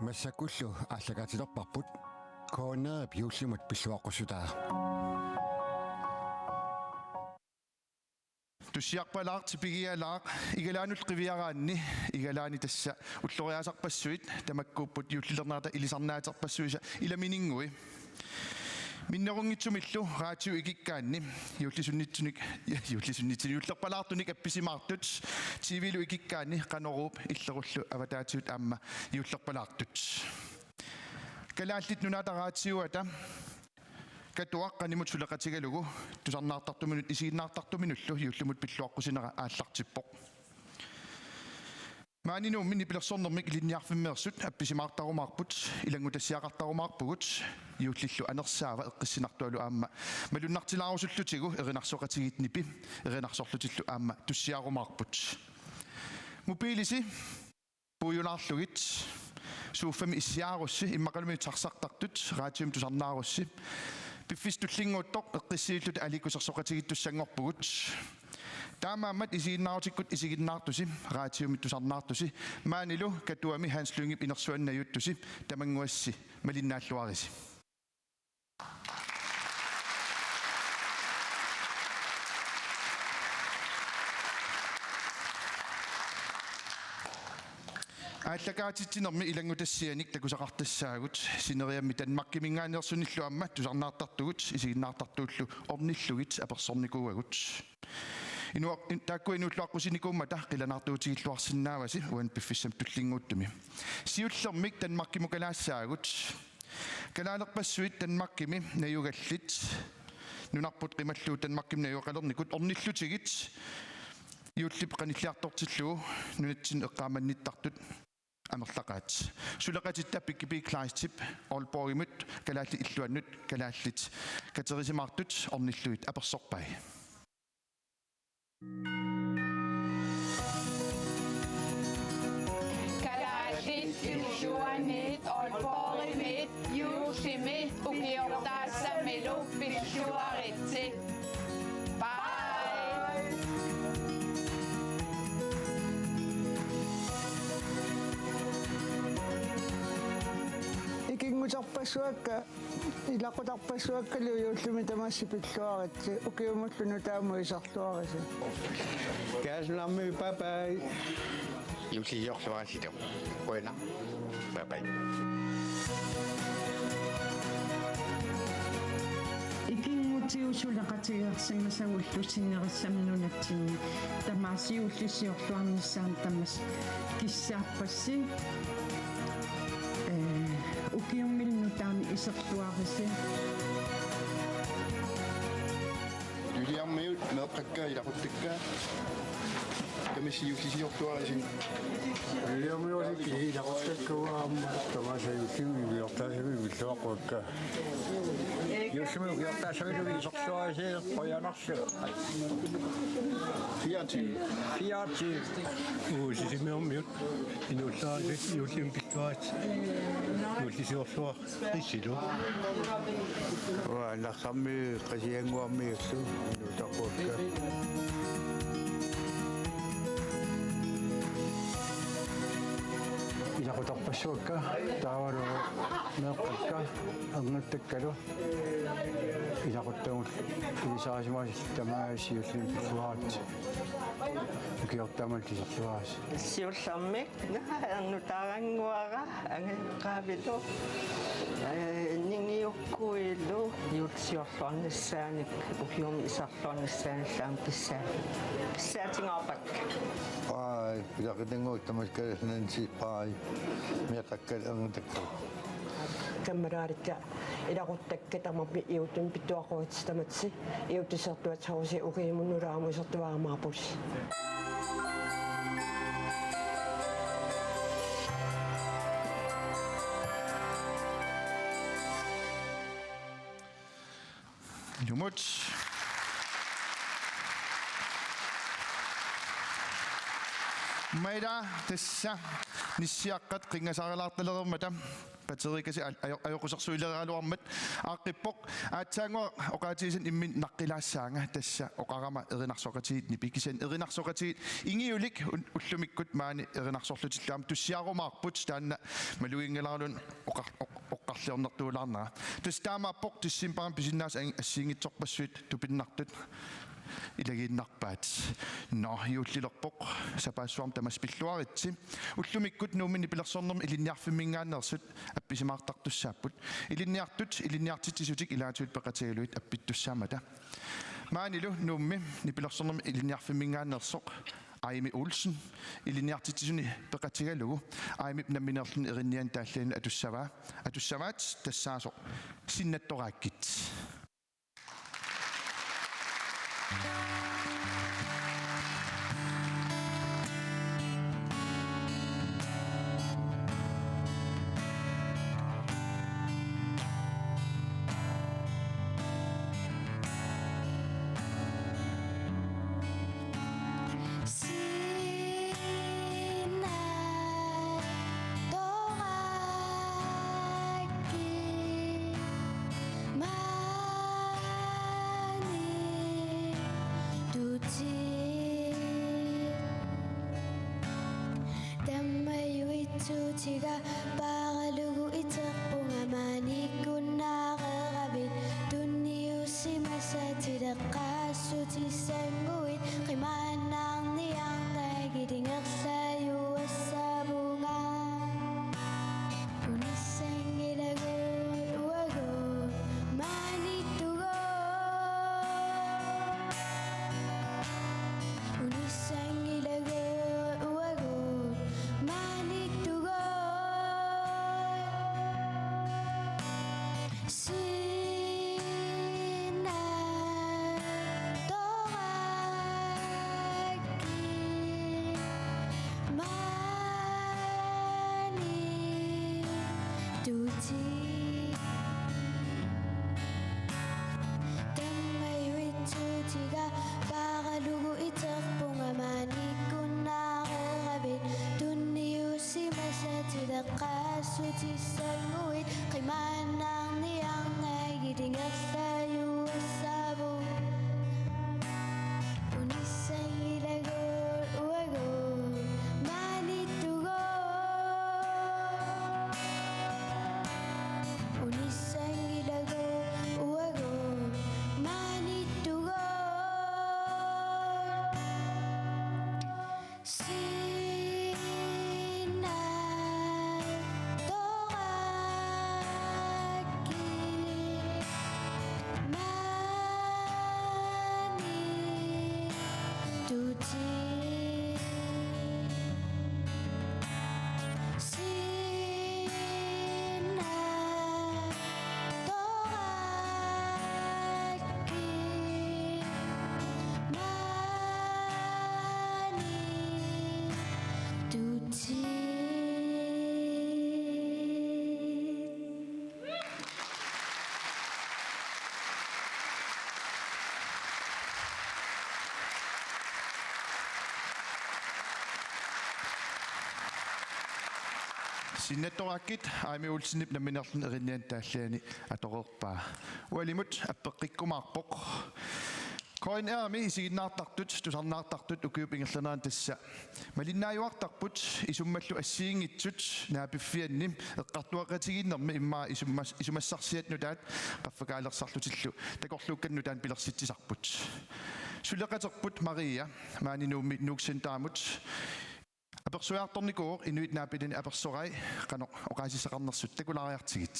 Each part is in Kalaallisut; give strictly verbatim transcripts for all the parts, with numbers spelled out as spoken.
Massakkullu aallakaatilerparput. K N R-ip juullimut pilluaqqussutaat. Tussiarpalaaq, tipigialaaq, igalaanut qiviaraanni, igalaani tassa ulloriaasarpassuit, tamakkuupput juullilernerata ilisarnaaterpassuisa ilamininngui. Minnerunngitsumillu radio ikikkaanni, juullisunniitsunik, juullisunniitsunik, juullerpalaartunik appisimaartut, T V-lu ikikkaanni, Qanoruup illerullu avataatigut aamma juullerpalaartut. Kalaallit Nunaata Raatiuata Katuaq qanimut suleqatigalugu tusarnaartartuminut isiginnaartartuminullu juullimut pilluaqqusinera aallartippoq. Maani Nuummi nipilersornermik ilinniarfimmeersut appisimaartarumaarput, ilanngutassiaqartarumaarpugut, juullillu anersaava eqqissinartualu aamma malunnartilaarusullutigu erinarsoqatigiit nipi erinarsorlutillu aamma tussiarumaarput. Mobiilisi puigulaarlugit, sofami issiaarussi, immaqaluunniit taxartartut, radiomi tusarnaarussi. Piffissaq tullinnguuttoq eqqissiilluta aliikkusersoqatigiittussanngorpugut. Taamaammat isiginnaarutikkut isiginnaartusi, radiomi tusarnaartusi, maanilu Katuami Hans Lyngep inersuanut najuuttusi, tamannguassi malinnaalluarisi. Aallakaatitsinermi ilanngutassianik takusaqartassaagut, sineriammi Danmarkiminngaanneersunillu aamma tusarnaartartugut, isiginnaartartullu ornillugit apersornikuuagut. Inua-, in-, taakku inuulluaqqusinikuummata qilanaartuutigilluarsinnaavasi uani piffissami tullinnguuttumi. Siullermik Danmarkimukalaassagut. Kalaalerpassuit Danmarkimi najugallit. Nunarput qimallugu Danmarkimi najugaqalernikut ornillutigit juullip qanilliartortillugu nunatsinni eqqaamannittartut amerlaqaat. Suleqatitta Piggy Kleistip Aalborgimut kalaallit illuannut kalaallit katerisimaartut ornillugit apersorpai. Kalaallit illuanniit Aalborgimiit juullimi ukiortaassamilu pilluaritsi. Bye. Ikinngutarpassuakka, ilaqutarpassuakkalu juullimi tamassi pilluaritsi, ukiumullu nutaamut iserluarisi. Kaasunarmi, bye bye. Juullisiorluarisilu. Qujanaq. Bye bye. Ikinngutigut suleqatigiinnarsimasagullu sinerissami nunatsinni tamaasa juullisiorluarnissaanut tamassi kissaappassi. Ee, ukiummilu nutaamik iserluarisi. Juliarmiut meeqqakka ilaquttakka tamassi juullisiorluarisi. Juliarmiut ilaquttakka aamma tamaasa juullimi ukiortaassamik pilluaqquakka. Juullimi ukiortaassamilu iserluarisi, qujanarsuaq. Fireogtyve. Fireogtyve. Uu, Sisimiormiut inuullarisut juullimi pilluaritsi. Juullisiorluarisilu. Uanga Narsarmiut Qasigiannguarmiullu inuusaqquakka. Ilaqutarpassuakka taavalu meeqqakka ernuttakkalu ilaquttagut ilisarisimasagut tamaasa juullimi pilluaritsi. Ukiortaamut iserluarisi. Siullermik ernutaarannguara angajoqqaavilu, ee, ningiukkuilu juullisiorluarnissaanik ukiumut iserluarnissaanillu aamma pissaa-, pissaatingaarpakka. Bye. Ilaqutannguakka tamassi Kalaallit Nunaanni, bye. Meeqqakka ernuttakka. Kammalaaritta ilaquttakka tamarmik juullimi pilluaqquakka tamassi juullisiorluarisi, ukiumut nutaamut iserluarumaarpusi. Ilumut. Maila tassa nissiaqqat qinngasarilaartalereermata. Paterikasi al-, ajo-, ajoqusersuileraluarmat aaqqippoq. Aatsaannguaq oqaatigisanni imminut naqqilaassaanga, tassa oqarama erinarsoqatigiit nipi, kisianni erinarsoqatigiit ingiulik un-, ullumikkut maani erinarsorlutillu aamma tussiarumaarput, taanna maluginngilarlugu oqar-, oq-, oqqarliornertuulaarnera. Tassa taamaappoq decembarimi pisinnaasat ang-, assigiinngitsorpassuit tupinnartut ilagiinnarpaat. Nå, juullilerpoq, sapaassuarmi tamassi pilluaritsi. Ullumikkut Nuummi nipilersornermi ilinniarfimminngaanneersut appisimaartartussaapput. Ilinniartut ilinniartitsisutik ilaatigut peqatigalugit appittussaammata. Maanilu Nuummi nipilersornermi ilinniarfimminngaanneersoq Aimi Olsen ilinniartitsisuni peqatigalugu Aimip nammineerluni erinniani taalliani atussavaa, atussavaat tassaasoq Sinnattoraakkit. Sinnattoraakkit maani tutit. Tammajuitsuutiga paaralugu iterpunga maaniikkunnaareeravit, tunniussimasat tileqqaassutissannguit, qimaannarniarnagit ingerlajuassaavunga. Unissanngilagut uagut maaniittugut. Unissanngilagut uagut maaniittugut. Sinnattoraakkit maani tutit. Tammajuitsuutiga paaralugu iterpunga maaniikkunnaareeravit, tunniussimasat tileqqaassutissannguit, qimaannarniarnagit ingerlajuassaavunga. Unissanngilagut uagut maaniittugut. Unissanngilagut uagut maaniittugut. Sinnattoraakkit maani tutit. Sinnattoraakkit maani tutit. Sinnattoraakkit Aimi Olsenip nammineerluni erinniani taalliani atoreerpaa. Ualimut appeqqikkumaarpoq. K N R-imi isiginnaartartut, tusarnaartartut ukiup ingerlanerani tassa malinnaajuartarput, isummallu assigiinngitsut naapiffianni eqqartueqatigiinnermi immaqa isumas-, isumassarsiat nutaat qaffakaalersarlutillu takorluukkanik nutaanik pilersitsisarput. Suleqaterput Maria maani Nuummi Nuuk Centerimut apersuiartornikuuvoq, inuit naapilani apersorai qanoq oqaasissaqarnersut, takulaariartigit.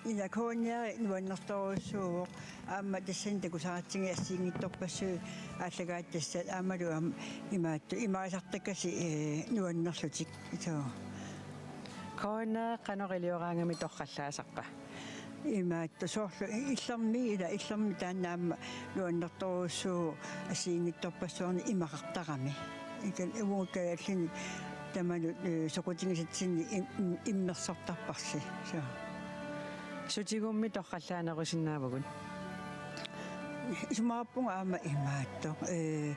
Ila K N R nuannertorujussuuvoq, aamma tassani takusaratsigu assigiinngitsorpassuit aallakaatitassat aammalu aamma imaattoq imarisartakkasi, ee, nuannerlutik. Suu. K N R qanoq ilioraangami torrallaasarpa? Imaattoq soorlu illermi, ila illermi taanna aamma nuannertorujussuuvoq assigiinngitsorpassuarnik imaqartarami. Ikan uunga kajallini tamanut, ee, soqutigisatsinnik im-, im-, immersortarparsi. Suu. Sutigummi torrallaanerusinnaavugut. Isumaqarpunga aamma imaattoq. Ee,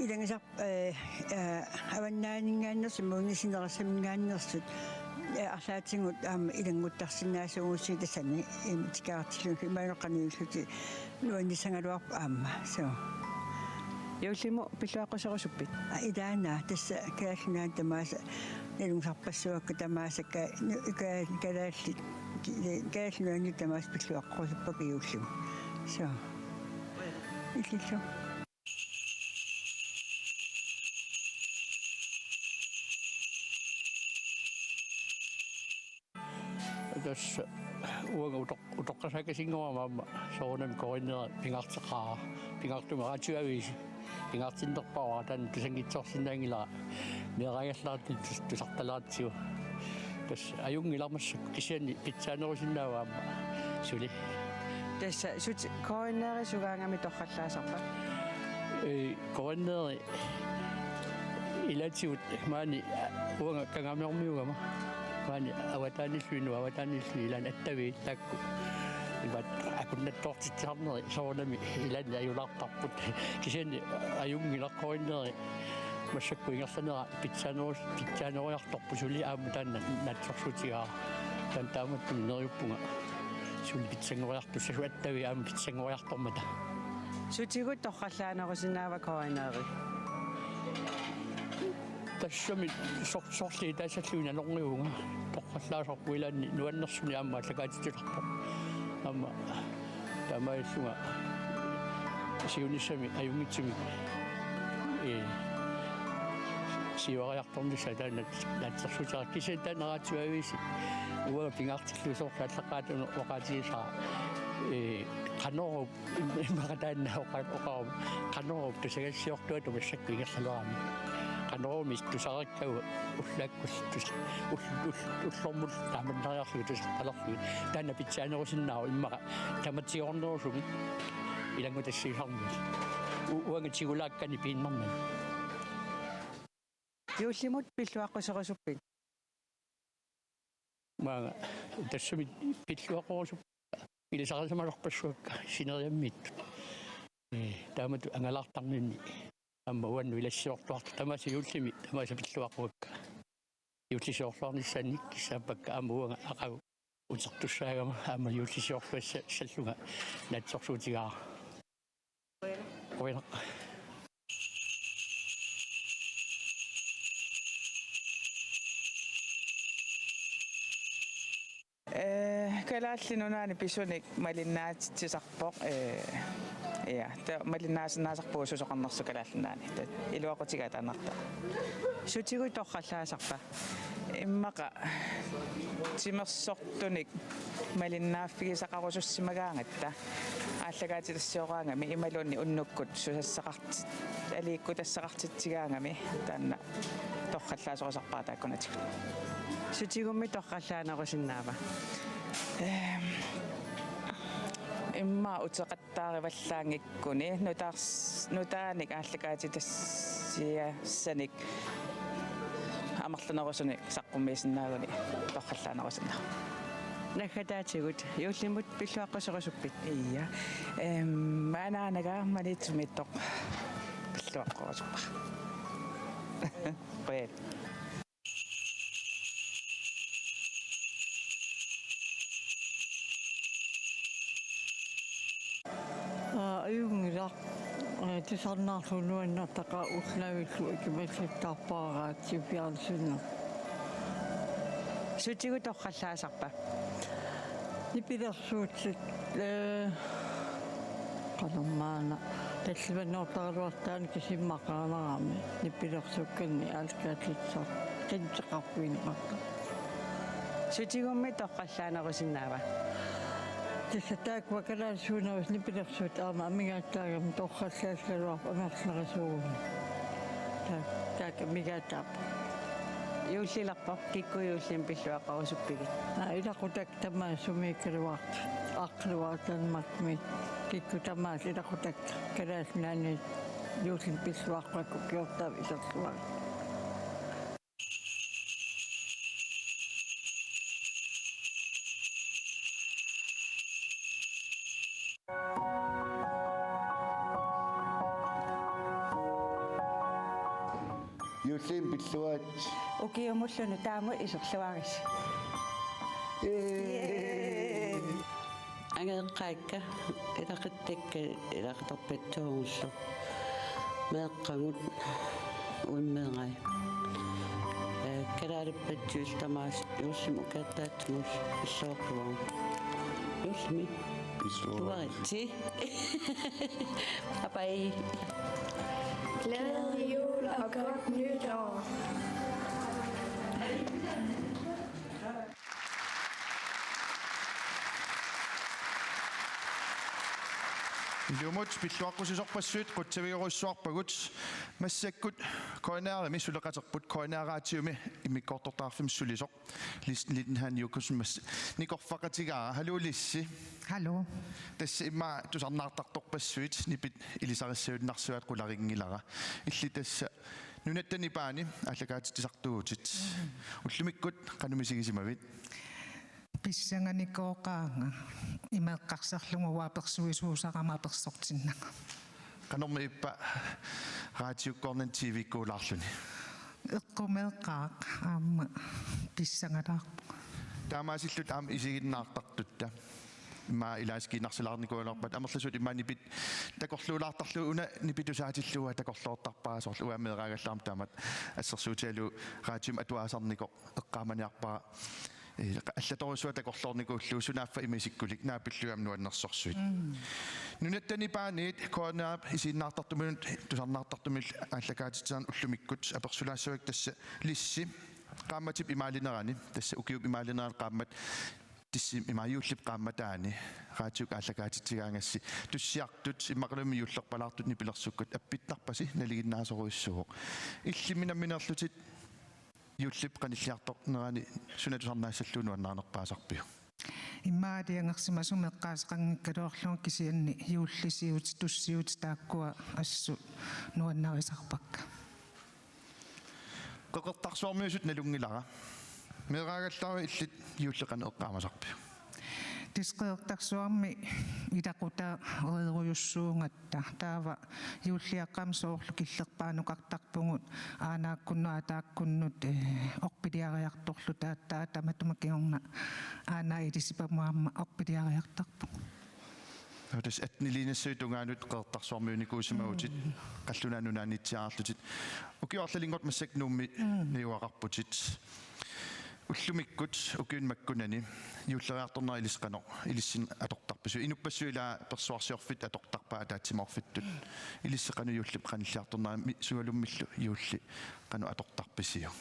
ilagisar-, ee, ee, avannaaninngaanneersut, muunisinerasaminngaanneersut, ee, arlaatigut aamma ilannguttarsinnaasuugussiuk tassani, im, tikaartillugit imaluunniit qanoq ilillutik nuannissagaluarput aamma. Suu. Juullimut pilluaqquserusuppit? Aa, ilaana, tassa Kalaallit Nunaanni tamaasa, nalunngisarpassuakka tamaasa ka-, nu-, ka-, kalaallit, ki-, Kalaallit Nunaanni tamaasa pilluaqquserusuppakka juullimut. Suu. Illillu. Tassa uanga utoq-, utoqqasaakasinngoruama aamma soorunami KNR pingaarteqaara, pingaartumik radioavisi pingaartinnerpaavara, taanna tusanngissusersinnaanngilara, meeraagallaartumik tus-, tusartalaartigu. Tassa ajunngilarput massakkut, kisianni pitsaanerusinnaavoq aamma suli. Tassa sut-, KNR-i sugaangami torrallaasarpa? Ee, KNR-i ilaatigut maani uanga Kangaamiormiugama. Maani avataanilluinnaq, avataanilluinnaq ilaanni attaviit taakku. Imaat akunnattoortitsisarneri soorunami ilaanni ajulaartarput. Kisianni ajunngilaq KNR-i massakkut ingerlanera pitsaanerus-, pitsaanerujussuartarpoq, suli aamma taanna naatsorsuutigaara. Taanna taamatut neriuppunga suli pitsanngoriartussasut, attaviit aamma pitsanngoriartormata. Sutigut torrallaanerusinnaava KNR-i? Tassami sor-, sorliit taasallugit nalornivunga. Torrallaasarpoq ilaanni nuannersumik aamma aallakaatitsisoqarpoq. Aamma taamaallunga siunissami ajunngitsumik, ee, siuariartornissaa taanna naatsorsuutigaara. Kisianni taanna radioavisi uanga pingaartillugu soorlu aallaqqaammut oqaatigisara, ee, Qanoruup, im-, immaqa taanna oqa-, oqarama, Qanoruup tusagassiortuata massakkut ingerlalerami. Qanoruumi tusarikkagut ullaakkut tus-, ull-, ull-, ullormut taamannariarlugit tusartalerlugit. Taanna pitsaanerusinnaavoq immaqa tamatigoornerusumik ilanngutassiisarneri. U-, uanga tigulaakkani piinnarnani. Juullimut pilluaqquserusuppit? Maanga tassami pilluaqquserusuppakka ilisarisimasarpassuakka sineriammiittut. Ee, taamatut angalaartarninni aamma uannut ilassiortuartut tamaasa juullimi tamaasa pilluaqquakka. Juullisiorluarnissaannik kissaappakka aamma uanga aqagu utertussaagama aamma juullisiorluassallunga naatsorsuutigaara. Qujanaq. Ee, Kalaallit Nunaanni pisunik malinnaatitsisarpoq, ee, ja, ta-, malinnaasinnaasarpugut susoqarnersut Kalaallit Nunaanni. Ta-, iluaqutigaat ataannartaa. Sutigut torrallaasarpa? Immaqa timersortunik malinnaaffigisaqarusussimagaangatta aallakaatitassioraangami imaluunniit unnukkut susassaqarti-, aliikkutassaqartitsigaangami taanna torrallaasorusarpara taakkunatigut. Sutigummi torrallaanerusinnaava? Ehm, immaqa uteqat- taarivallaanngikkuni nutaars-, nutaanik aallakaatitassiassanik amerlanerusunik saqqummiisinnaaguni torrallaanerusinnaavoq. Naggataatigut, juullimut pilluaqquserusuppit? Ia. Ehm, anaanaga Maniitsumiittoq pilluaqquserusuppara. Qujan. Aa, ajunngilaq. Ee, tusarnaarlugu nuannertaqaaq, ullaavillu ikimassittarpara raatiuffiarluinnaq. Sutigut torrallaasarpa? Nipilersuutit, ee, qanormaana tallimanngortaraluartaani kisimmaqaanarami nipilersuukkanni aallakaatitseqarfigineqartarput. Sutigummi torrallaanerusinnaava? Tassa taakkua kalaallisuunerusut nipilersuut aamma amigaattaagami torrallaasagaluarput amerlanerisuugami. Taa-, taakku amigaataapput. Juullilerpoq, kikkut juullimi pilluaqqorusuppigit? Aa, ilaqutakka tamaasa sumiikkaluartut, aqqaluartut Danmarkimi, kikkut tamaasa ilaqutakka Kalaallit Nunaanni juullimi pilluaqquakka ukiortaavit iserluarit. Juulliit pilluarit. Ukiumullu nutaamut iserluarisi. Ee. Angajoqqaakka, ilaquttakka, ilaquttarpassuugullu. Meeqqagut uimmeerai. Ee, kalaalippatsigut tamaasa juullimi ukiortaatsimut illuarlugu. Juullimi. Illuaritsi. Bye bye. Glædelig jul og godt nytår. Ilumut pilluaqqusisorpassuit qutsavigerujussuarpagut. Massakkut K N R-imi suleqaterput, K N R-raatiumi immikkoortortaqarfimmut sulisoq Lis-, Lillian Jukussen mas-, nikorfaqatigaara. Hallo Lissi. Hallo. Tassa immaqa tusarnaartartorpassuit nipit ilisarissagunarsuat qularinngilara. Illit tassa Nunatta Nipaani aallakaatitsisartuutit. Ullumikkut qanoq misigisimavit? Pissanganikooqaanga, ima eqqarsarlugu uanga apersuisuusarama apersortinnanga. Qanormi ippa raatiukkoornani T V-kkuulaarluni? Eqqumeeqqaaq aamma pissangalaarpunga. Taamaasillutit aamma isiginnaartartutta. Immaqa ilaasa kiinarsilaarnikuugaluarpat amerlasuut immaqa nipit takorluulaartarlugit, una nipit tusaatillugu takorloortarpara, soorlu uanga meeraagallarama taamatut assersuutigalugu raatiumi atuaasarnikoq eqqaamaniarpara. Ee, allatorujussuaq takorloornikuullugu sunaaffa ima isikkulik, naapillugu aamma nuannersorsuit. Mm. Nunatta Nipaaniit K N R-p isiginnaartartuminut tusarnaartartumillu aallakaatitsisarneq ullumikkut apersulaassavakka tassa Lissi. Qaammatip imaalinerani, tassa ukiup imaalinerani qaammat, tissi ima juullip qaammataani raatiukkut aallakaatitsigaangassi tussiartut immaqaluunniit juullerpalaartut nipilersukkut appittarpasi nalinginnaasorujussuuvoq. Illimmi nammineerlutit juullip qanilliartornerani suna tusarnaassallugu nuannarinerpaasarpiuk? Immaqa aalajangersimasumik eqqaaseqanngikkaluarlunga, kisianni juullisiutit, tussiutit taakkua assut nuannarisarpakka. Qeqertarsuarmiusut nalunngilara. Meeraagallaravit, illit juulli qanoq eqqaamasarpiuk? Tassa Qeqertarsuarmi ilaqutariiarujussuugatta, taava juulliaqqami soorlu killerpaanukartarpugut, aanaakkunnut ataakkunnut, ee, orpiliariartorluta, taava tamatuma kingorna aana ilisipamut aamma orpiliariartarpugut. Nå, tassa attenilinnassavit tungaanut Qeqertarsuarmiunikuusimavutit, mm, Qallunaat Nunaannitsiarlutit. Ukioq arlalinngortoq massakkut Nuummi, mm, najugaqarputit. Ullumikkut ukiuni makkunani juulleriartornera ilissi qanoq, ilissi atortarpisiuk? Inuppassuit ilaa persuarsiorfittut atortarpaat ataatsimoorfittut. Ilissi qanoq juullip qanilliartornerani sualummillu juulli qanoq atortarpisiuk?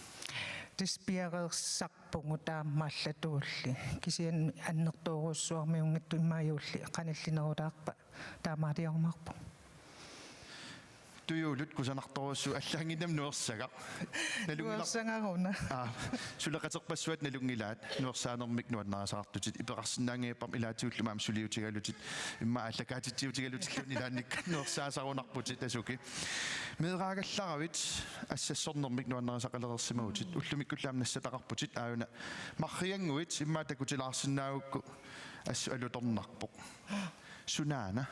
Tassa piareersarpugut taama allatuulli. Kisianni annertoorujussuarmiunngitsoq, immaqa juulli qanillinerulaarpat taamaaliormaarpugut. Tujuulut kusanartorujussuuvoq, allaanngimmat nuersagaq. Nalunngilar-, nuersagaruna. Aa, suleqaterpassuit nalunngilaat, nuersaanermik nuannarisaqartutit, ipeqarsinnaanngippat ilaatigullu aamma suliutigalutit, immaqa aallakaatitsiutigalutilluunniit ilaannikkat nuersaasarunarputit asuki. Meeraagallaravit assassornermik nuannarisaqalereersimavutit, ullumikkullu aamma nassataqarputit, aajuna marriannguit immaqa takutilaarsinnaagukku assut alutornarpoq. Sunaana?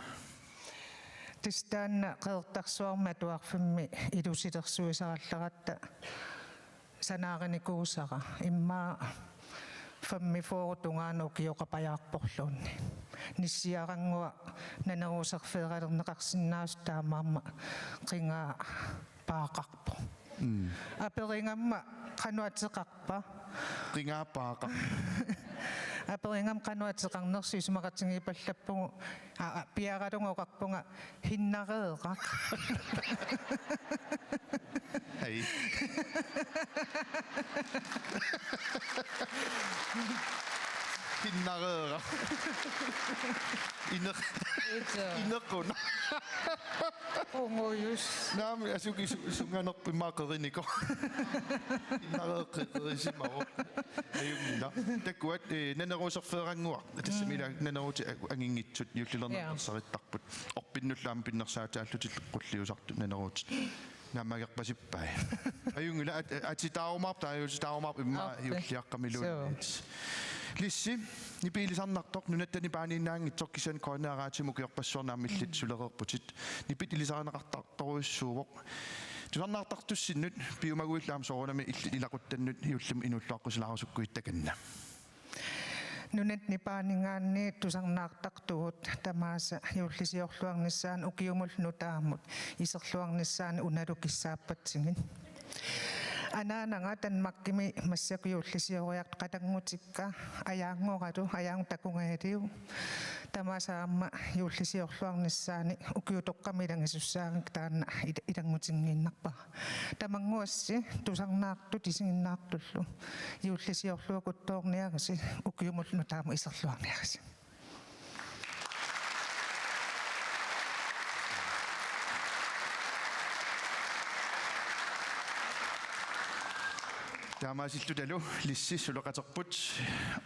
Tassa taanna Qeqertarsuarmi atuarfimmi ilusilersuisarallaratta sanaarinikuusara. Immaqa femogfyrre tungaanut ukioqapajaarporluunniit. Nissiarannguaq naneruuserfeeralerneqarsinnaasoq, taamaammat qingaa paaqarpoq. Mm. Aperigamma qanoq ateqarpa? Qingaa paaqarpoq. Aperigamma qanoq ateqarnersoq isumaqatigiippallappugut, aa, aa, piaaralunga oqarpunga: Hinnareeraq. Hej. Hinnareeraq. Iner-, Ita. Inequnaq. Qungujus. Naamik, asuki su-, sunganerput immaqa qerinikoq. Hinnareeqqi qerisimavoq. Ajunngilaq. Takuat, ee, naneruuserfeerannguaq. Tassami, mm, ilaa naneruutit a-, anginngitsut juullilerneq, ja, ersarittarput. Orpinnullu aamma pinnersaataallutillu qulliusartut naneruutit. Naammagerpasippai. Ajunngilaq, at-, atitaarumaarpoq, taaguutitaarumaarpoq immaqa, aappi, juulliaqqamiluunniit. Suu. Lissi, nipit ilisarnartoq, Nunatta Nipaaniinnaanngitsoq, kisianni K N R-raatiumi ukiorpassuarni aamma illit, mm, sulereerputit. Nipit ilisarineqartartorujussuuvoq. Tusarnaartartussinnut piumaguillu aamma soorunami il-, ilaquttannut juullimut inuulluaqqusilaarusukkuit takanna. Nunat nipaaninngaanniit tusarnaartartugut tamaasa juullisiorluarnissaanut ukiumut nutaamut iserluarnissaanut unalu kissaappatsigit. Anaanaga Danmarkimi massakkut juullisioriartut qatanngutikka ajaanngoralu, ajaanngup takungajalu. Tamaasa aamma juullisiorluarnissaanut ukiutoqqami ilanngisussaagakku taanna il-, ilanngutinngiinnarpara. Tamannguassi tusarnaartut isiginnaartullu juullisiorluakutsoorniarisi ukiumut nutaamut iserluarniarisi. Taamaasillutalu Lissi suleqaterput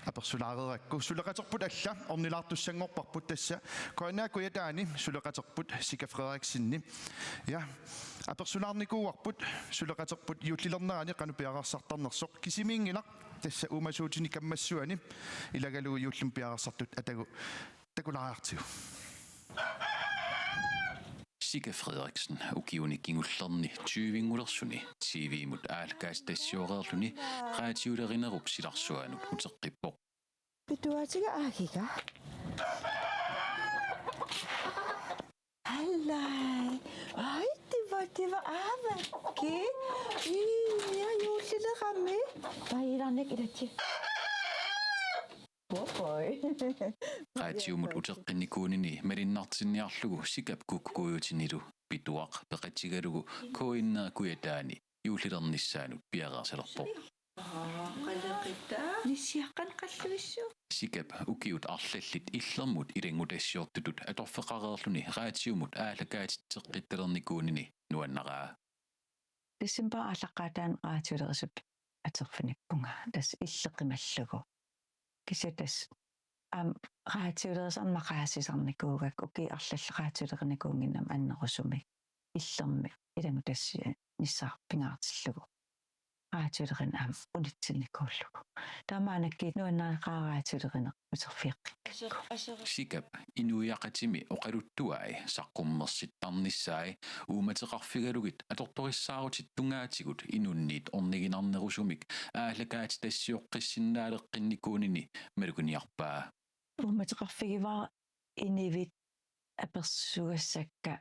apersulaareerakku. Suleqaterput alla ornilaartussanngorparput, tassa K N R Kujataani suleqaterput Sika Frederiksenip. Ja, apersulaarnikuuarput suleqaterput juullilernerani qanoq piareersartarnersoq, kisimiinngilaq tassa uumasuutini kammassuani ilagalugu juullimut piareersartut atagu takulaariartigu. Sika Frederiksen ukiuni kingullerni tyvenngulersuni T V-mut aallakaatitassiooreerluni radiolerinerup silarsuanut uteqqippoq. Pituatiga aagiga. Allai. Ai, tiba, tiba, aavakki. Ia, juullilerami. Pailarnik ilatsi. Bye-bye. Radiomut uteqqinnikuunini malunnartinniarlugu Sikap kukkukuujutinilu Pituaq peqatigalugu K N R Kujataani juullilernissaanut piareersalerpoq. Aa, qaleqita. Nissiaqqan qalluissu. Sikap ukiut arlallit illermut ilanngutassiortutut atorfeqareerluni radiomut aallakaatitseqqittalernikuunini nuannaraa. Decembarip aallaqqaataani radiolerisoq atorfinippunga. Tassa illeqimallugu. Kisianni tassa aamma radiolerisoq maqaasisarnikuugakku ukiut arlallit radiolerinikuunnginnama annerusumik illermi ilanngutassiornissaa pingaartillugu. Radiolerineq aamma unitsinnikuullugu. Taamaannakkut nuannareqaaq radiolerineq uterfigeqqikkakku. Sikap inuiaqatimi oqaluttuai saqqummersittarnissaat uummateqarfigalugit atortorissaarutit tungaatigut inunniit orniginarnerusumik aallakaatitassiooqqissinnaaleqqinnikuunini maluginiarpaa. Uummateqarfigivara inuit apersugassakka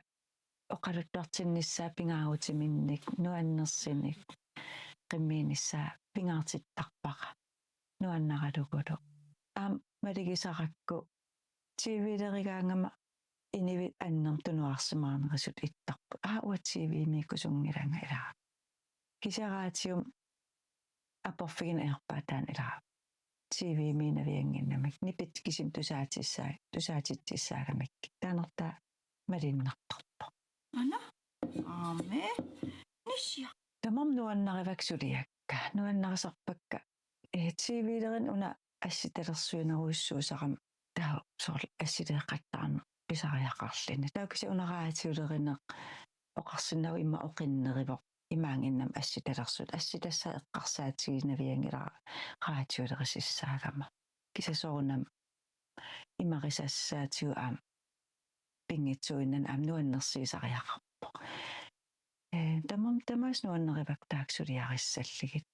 oqaluttuartinnissaat pingaarutiminnik nuannersunik qimmiinissaa pingaartittarpara nuannaralugulu. Aamma malugisarakku T V-lerigaangama inuit annermik tunuarsimaarnerusut ittarput. Aa, uanga T V-miikkusunngilanga ilaa. Kisianni radiumi aporfigineq ajorpaa taanna ilaa. T V-miinnaviannginnamik. Nipit kisimik tusaatissaa-, tusaatitsissaagamik. Taanna malunnartarpoq. Ana? Aame. Nissia. Tamarmik nuannarivakka suliakka. Nuannarisarpakka. Eh, T V-lerineq una assitalersuinerujussuusarami taava soorlu assileeqqattaarneq pisariaqarluni. Taava kisianni una radiolerineq oqarsinnaavugut immaqa oqinnerivoq imaanngimmat assitalersuut. Assitassaa eqqarsaatiginavianngilara radiolerisussaagama. Kisianni soorunami imarisassaatigut aamma pinngitsuuinnarni aamma nuannersuusariaqarpoq. Eh, tamarmik tamaasa nuannarivakka taakku suliarissallugit.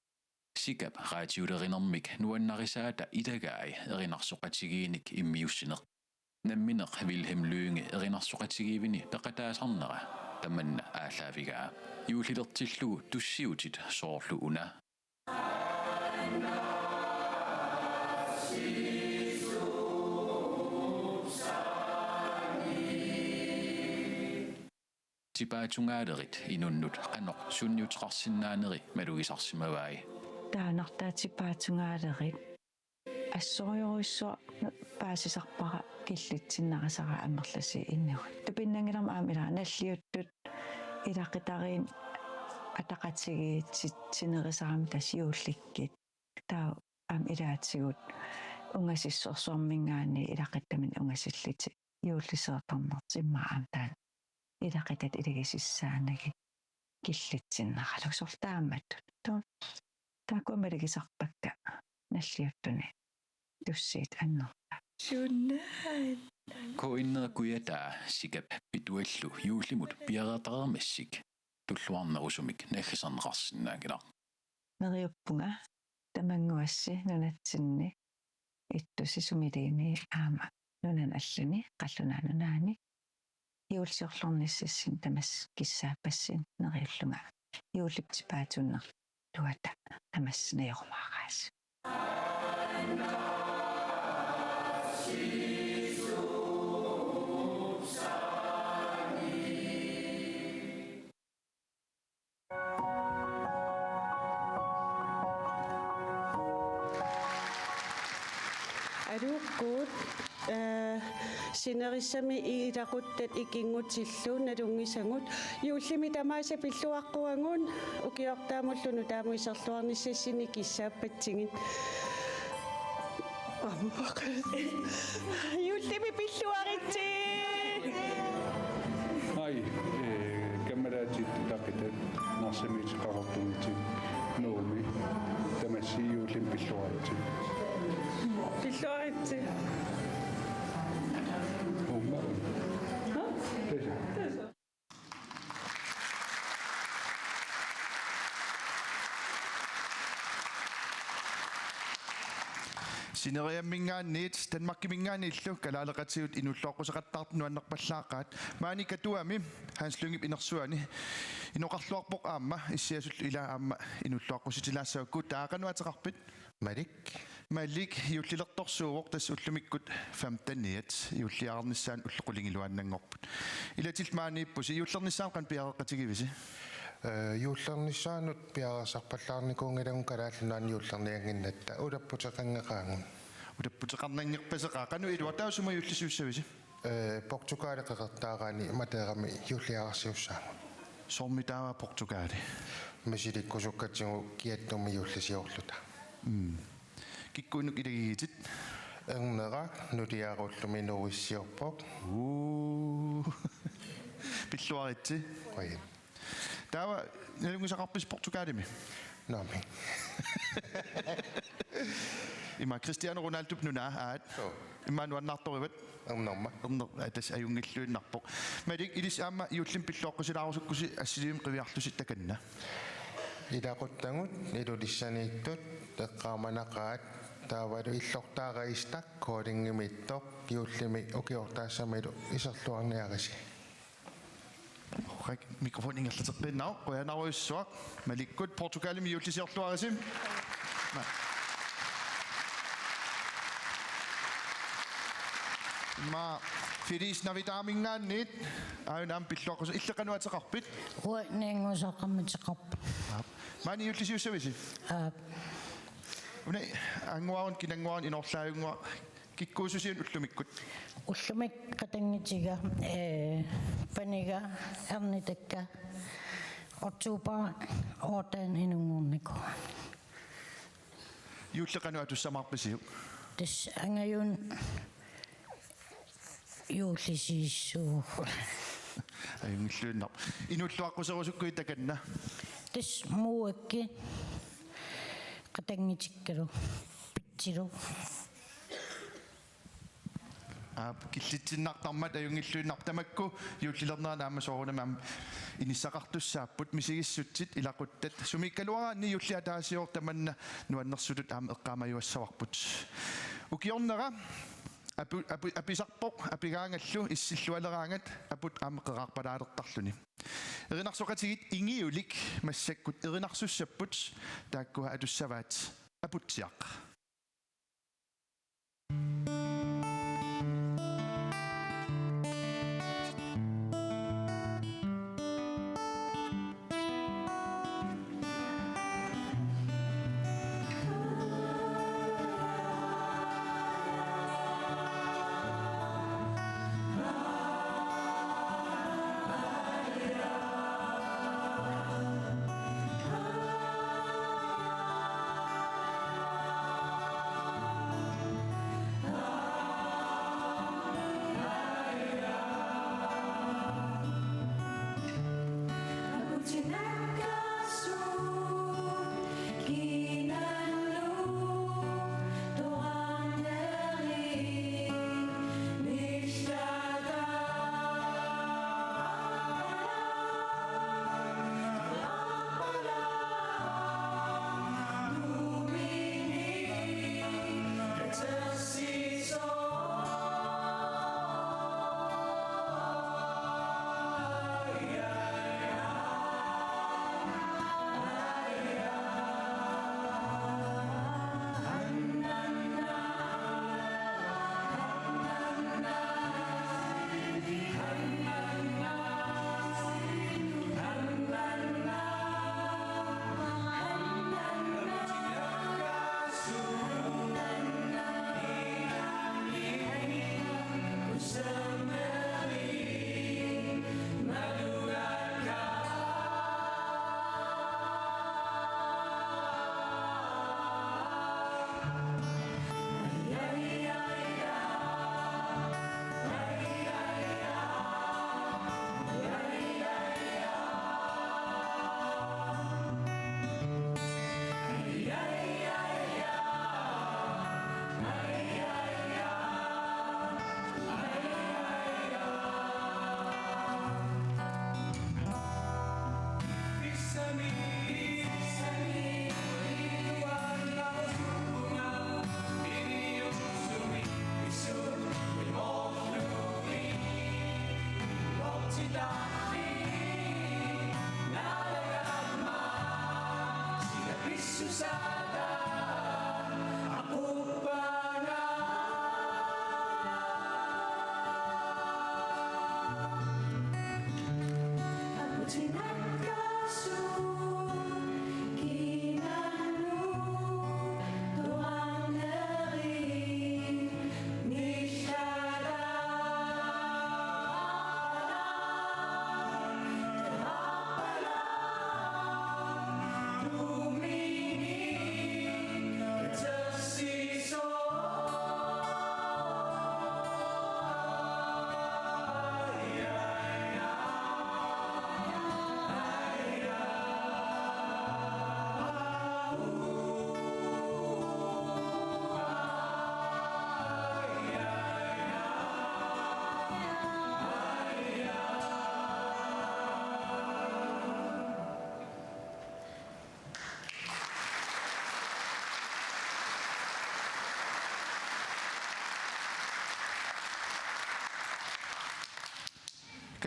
Sikap radiolerinermik nuannarisaata ilagai erinarsoqatigiinnik immiussineq. Nammineq Vilhelm Lynge erinarsoqatigiivini peqataasarnera tamanna aallaavigaa. Juullilertillugu tussiutit soorlu una. Tipaatungaalerit inunnut qanoq sunniuteqarsinnaaneri malugisarsimavai. Taannartaa tipaatungaalerit assorujussuaq paasisarpara killitsinnarisara amerlasuut inuit. Tupinnanngilarmi aamma ilaa nalliuttut ilaqutariinnik ataqatigiitsitsinerusarami tassa juullikkut. Taava aamma ilaatigut ungasissorsuarminngaanniit ilaquttamik ungasillutik juullisoortarnertik immaqa aamma taanna ilaqutatta ilagisassaanagit killitsinnaralugu soorlu taamatut. Taava taakkua malugisarpakka nalliuttuni tussiutit annerpaat. Sunaana. K N R Kujataa Sikap Pituallu juullimut piareertareermassuk. tulluarnerusumik naggaserneqarsinnaanngilaq. Neriuppunga tamannguassi nunatsinni ittusi sumiluunniit aamma nunani allani Qallunaat Nunaanni juullisiorluarnissassinni tamassi kissaappassinga neriullunga juullip tipaatsunnerluata tamassi najorumaaraasi. Aluukkut, eh, sinerissami ilaquttat ikinngutillu nalunngisagut, juullimi tamaasa pilluaqquagut ukiortaamullu nutaamut iserluarnissassinni kissaappatsigit. Juullimi pilluaritsi. Ai, eh, kammalaatit utaqqitatit Narsamiit Qaqortumiit Nuummi tamassi juullimi pilluaritsi. Pilluaritsi. Uumma. Ha? Tassa. Sineriamminngaanniit Danmarkiminngaanniillu kalaaleqatigut inuulluaqquseqattaartut nuannerpallaaqaat. Maani Katuami Hans Lyngep inersuani inoqarluarpoq aamma issiasullu ila aamma inuulluaqqussutilaassavakku. Taava qanoq ateqarpit? Malik. Malik, juullilertorsuuvoq, tassa ullumikkut femteniat, juulliarnissaanut ullut qulingiluaannanngorput. Ilatillit maaniippusi, juullernissaanut qanoq piareeqqatigivisi? Eh, juullernissaanut piareersarpallaarnikuunngilagut Kalaallit Nunaannut juullerniannginnatta, ulapputeqanngilaagut. Ulapputeqarnanngilaassaqaaq, qanoq iluaq, taava sumut juullisiussavisi? Eh, Portugalip qeqertaaraani Madeirami juulliararsiussaagut. Soormi taava Portugali? Misilikkusukkatsigu kiattumi juullisiorluta. Mm. Kikkuunnuk ilagigitit? Ernerak, nuliarullumi nuuissiorpoq. Uu. Pilluaritsi. Oi. Taava nalunngisaqarpisi Portugalimi? Naamik. Ima Cristiano Ronaldop nunaa, aat. Suu. Ima nuannaartorivat? Ernerma. Erner-, aa, tassa ajunngilluinnarpoq. Malik, ilissi aamma juullimi pilluaqqusilaarusukkusi assiliivimmi qiviarlusi takanna? Ilaquttagut Ilulissaniittut eqqaamanaqaat, taavalu illortaara Iistak Koldingimiittoq juullimi ukiortaassamilu iserluarniarisi. Horak, mikrofoni ingerlateqqiinnaruk, qujanarujussuaq. Malikkut Portugalimi juullisiorluarisi. Ma Feliz Navidadminngaanniit aajuna aamma pilluaqqusi-, illit qanoq ateqarpit? Uanga Niannguusaq Qammateqarpoq. Aap. Maani juullisiussavisi? Aap. Una annguarun, kinannguarun, inorlaajunnguaq, kikkuussusiuk ullumikkut? Ullumikkut qatanngutiga, eh, paniga, ernitakka, oktober otte inunngornikuuvoq. Juulli qanoq atussamaarpisiuk? Tassa angajun juullisiissuuvoq. Ajunngilluinnarpoq. Inuulluaqquserusukkuit takanna? Tassa muuakki qatanngutikkalu. Pitsilu. Aap, killitsinnartarmat ajunngilluinnarpoq, tamakku juullilernerani aamma soorunami aamma inissaqartussaapput, misigissutsit, ilaquttat. Sumiikkaluaraanni juulli ataasiuvoq, tamanna nuannersutut aamma eqqaamajuassavarput. Ukiornera apu-, apu-, apisarpoq, apigaangallu issillualeraangat aput aamma qerarpalaalertarluni. Erinarsoqatigiit Ingiulik massakkut erinarsussapput, taakkua atussavaat Aputsiaq.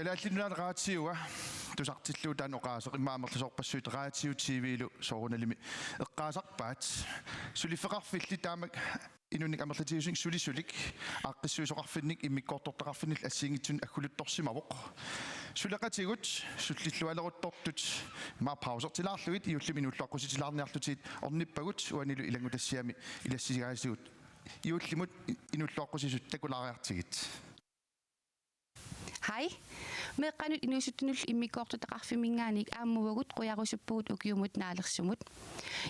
Kalaallit Nunaat Radioa tusartillugu taanna oqaaseq, immaqa amerlasoorpassuit Radio T V-lu soorunalimi eqqaasarpaat. Suliffeqarfilli taamak inuunik amerlatigisut sulisulik aaqqissuisoqarfinnik immikkoortortaqarfinnillu assigiinngitsunik agguluttorsimavoq. Suleqatigut sullillualeruttortut immaqa pausertilaarlugit juullimi inuulluaqqusitilaarniarlutigit ornippagut, uanilu ilanngutassiami ilassigaasigut juullimut inuulluaqqusisut takulaariartigit. Hej. Meeqqanut inuusuttunullu immikkoortortaqarfimminngaanniit aamma uagut qujarusuppugut ukiumut naalersimut.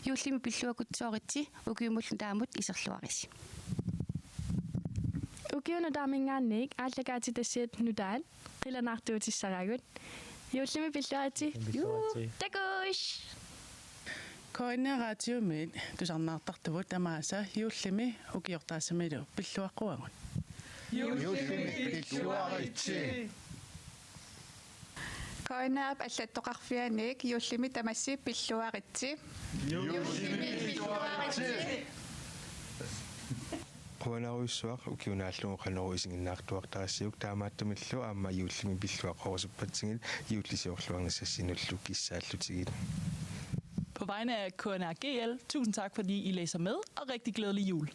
Juullimi pilluaqqusooritsi, ukiumut nutaamut iserluarisi. Ukiup nutaaminngaanniit aallakaatitassiat nutaat qilanaartuutissaragut. Juullimi pilluaritsi. Juullimi pilluaritsi. Juu, takuss! K N R Radiomiit tusarnaartartuvut tamaasa juullimi ukiortaasamilu pilluaqquagut. Juullimi pilluaritsi. K N R-ip allattoqarfianiit juullimi tamassi pilluaritsi. Juullimi pilluaritsi. Qujanarujussuaq, ukioq naallugu qanoq isiginnaartuartarassiuk, taamaattumillu aamma juullimi pilluaqqorusuppatsigit juullisiorluarnissassinullu kissaallutigit. På vegne af K N R G L, tusind tak, fordi I læser med, og rigtig glædelig jul.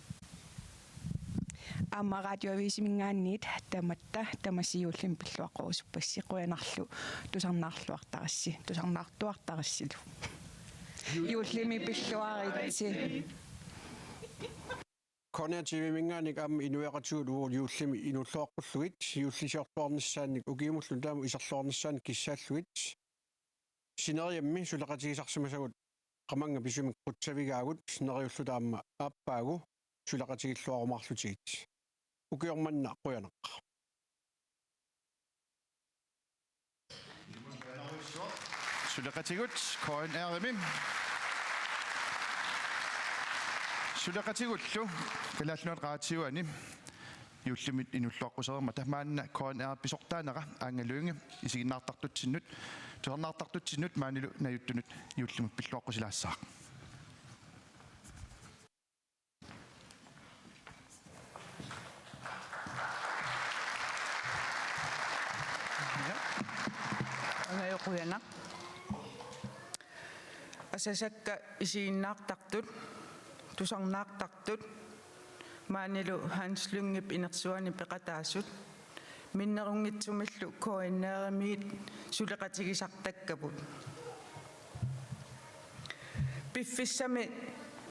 Aamma Radioavisimingaanniit tamatta tamassi juullimi pilluaqqorusuppassi, qujanarlu tusarnaarluartarassi, tusarnaartuartarassilu. Juullimi pilluaritsi. K N R T V-minngaanniit aamma inuiaqatigiit uagut juullimi inuulluaqqullugit, juullisiorluarnissaannik ukiumullu nutaamut iserluarnissaannik kissaallugit. Sineriammi suleqatigisarsimasagut qamannga pisumik qutsavigaagut, neriulluta aamma aappaagu suleqatigilluarumaarlutigit. Ukioq manna qujanaq. Suleqatigut K N R-imi. Suleqatigullu Kalaallit Nunaat Radioani juullimut inuulluaqqusereermata maanna K N R pisortaanera Aanga Lynge isiginnaartartutsinnut, tusarnaartartutsinnut maanilu najuttunut juullimut pilluaqqusilaassaaq. Ja. Aanga, qujanaq. Asasakka isiginnaartartut, tusarnaartartut, maanilu Hans Lyngep inersuani peqataasut, minnerunngitsumillu K N R-imiit suleqatigisartakkavut. Piffissami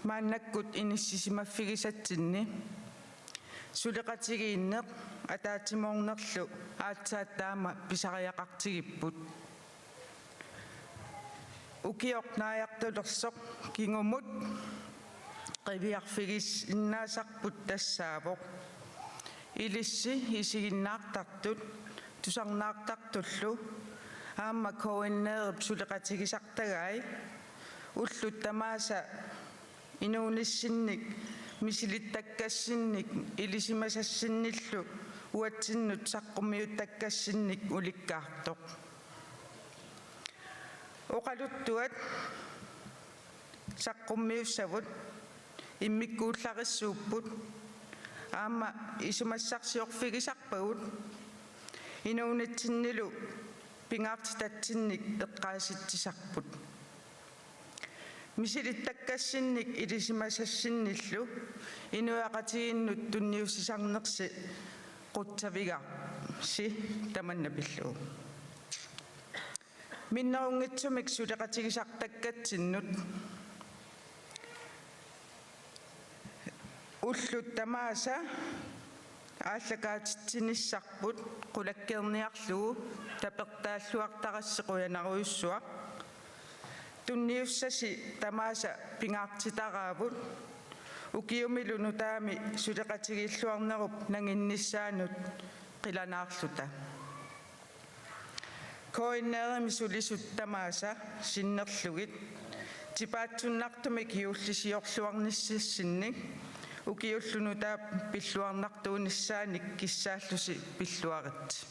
maannakkut inissisimaffigisatsinni suleqatigiinneq ataatsimoornerlu aatsaat taama pisariaqartigipput. Ukioq naajartulersoq kingumut qiviarfigisinnaasarput tassaavoq ilissi isiginnaartartut tusarnaartartullu aamma K N R-ip suleqatigisartagai ullut tamaasa inuunissinnik misilittakkassinnik ilisimasassinnilu uatsinnut saqqummiuttakkassinnik ulikkaartoq. Oqaluttuat saqqummiussavut immikkuullarissuupput, aamma isumassarsiorfigisarpagut inuunitsinnilu pingaartitatsinnik eqqaasitsisarput. Misilittakkassinnik ilisimasassinnilu inuiaqatigiinnut tunniussisarnersi qutsavigaarsi tamanna pillugu. Minnerunngitsumik suleqatigisartakkatsinnut ullut tamaasa aallakaatitsinissarput qulakkeerniarlugu tapertaalluartarassi qujanarujussuaq. Tunniussasi tamaasa pingaartitaraavut ukiumilu nutaami suleqatigiilluarnerup nanginnissaanut qilanaarluta. K N R-imi sulisut tamaasa sinnerlugit tipaatsunnartumik juullisiorluarnissassinnik ukiullu nutaap pilluarnartuunissaanik kissaallusi pilluaritsi.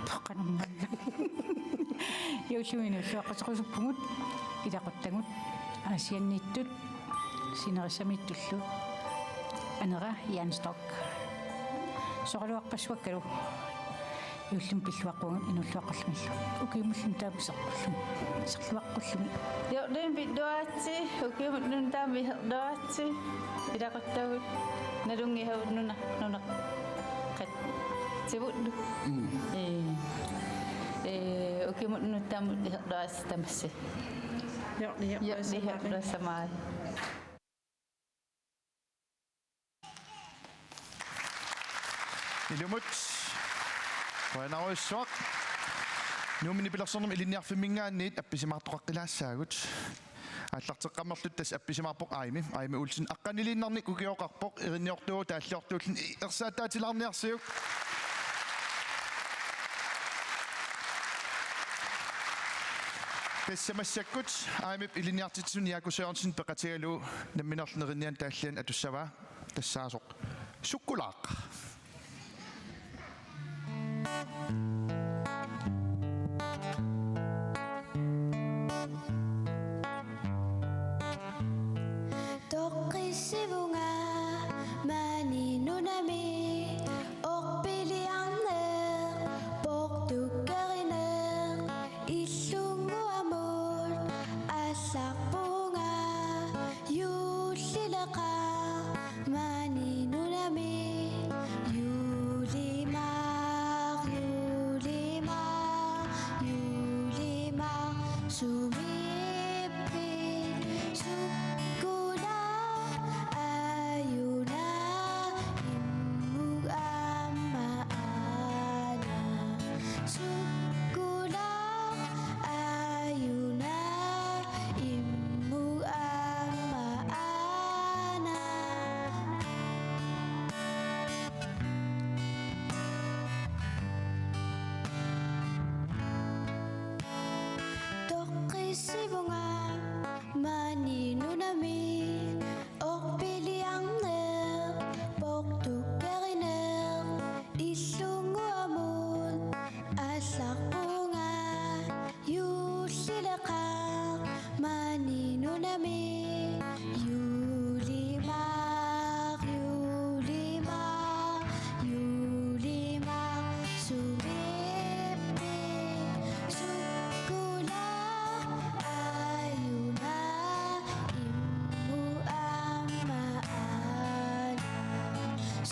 Toqqanermalla. Juullimi inuulluaqqatequsuppugut ilaquttagut Aasianniittut sinerissamiittullu. Anera Jan Stock. Soraluarpassuakkalu. Juullimi pilluaqqugut inuulluaqqullumilu. Ukiumullu nutaami iserluarluni. Iserluaqqulluni. Juullimi pilluaritsi, ukiumullu nutaami iserluaritsi. Ilaquttagut. Nalunngisavut nuna, nuna. Qat. Sivut. Mm. Ee. Ee, ukiumullu nutaami iserluaritsi tamassi. Juullimi iserluaritsi. Juullimi iserluaritsi. Ilumut. Qujanarujussuaq. Nuummi nipilersornermi ilinniarfimminngaanniit appisimaartoqaqqilaassaagut. Aallarteqqammerluta tassa appisimaarpoq Aimi. Aimi Olsen aqqaniliinnarnik ukioqarpoq, erinniortuuvoq taalliortuulluni ersaattaatilaarniarsiuk. Tassa massakkut Aimip ilinniartitsisuni Jaaku Sørensen peqatigalugu nammineerluni erinnianik taallianik atussavaa. Tassaasoq sukkulaaq. Toqqissivunga maani nunami orpiliarneq, portukkerineq, illunnguamut aallarpunga, juullileqaaq maani nunami, juullimaaq, juullimaaq, juullimaaq, sumiippit, sukkulaaq, aajuna, immut aamma aana, sukkulaaq, aajuna, immut aamma aana. Toqqissivunga maani nunami orpiliarneq, portukkerineq, illunnguamut aallarpunga, juullileqaaq maani nunami, juullimaaq, juullimaaq, juullimaaq, sumiippit, sukkulaaq, aajuna, immut aamma aana,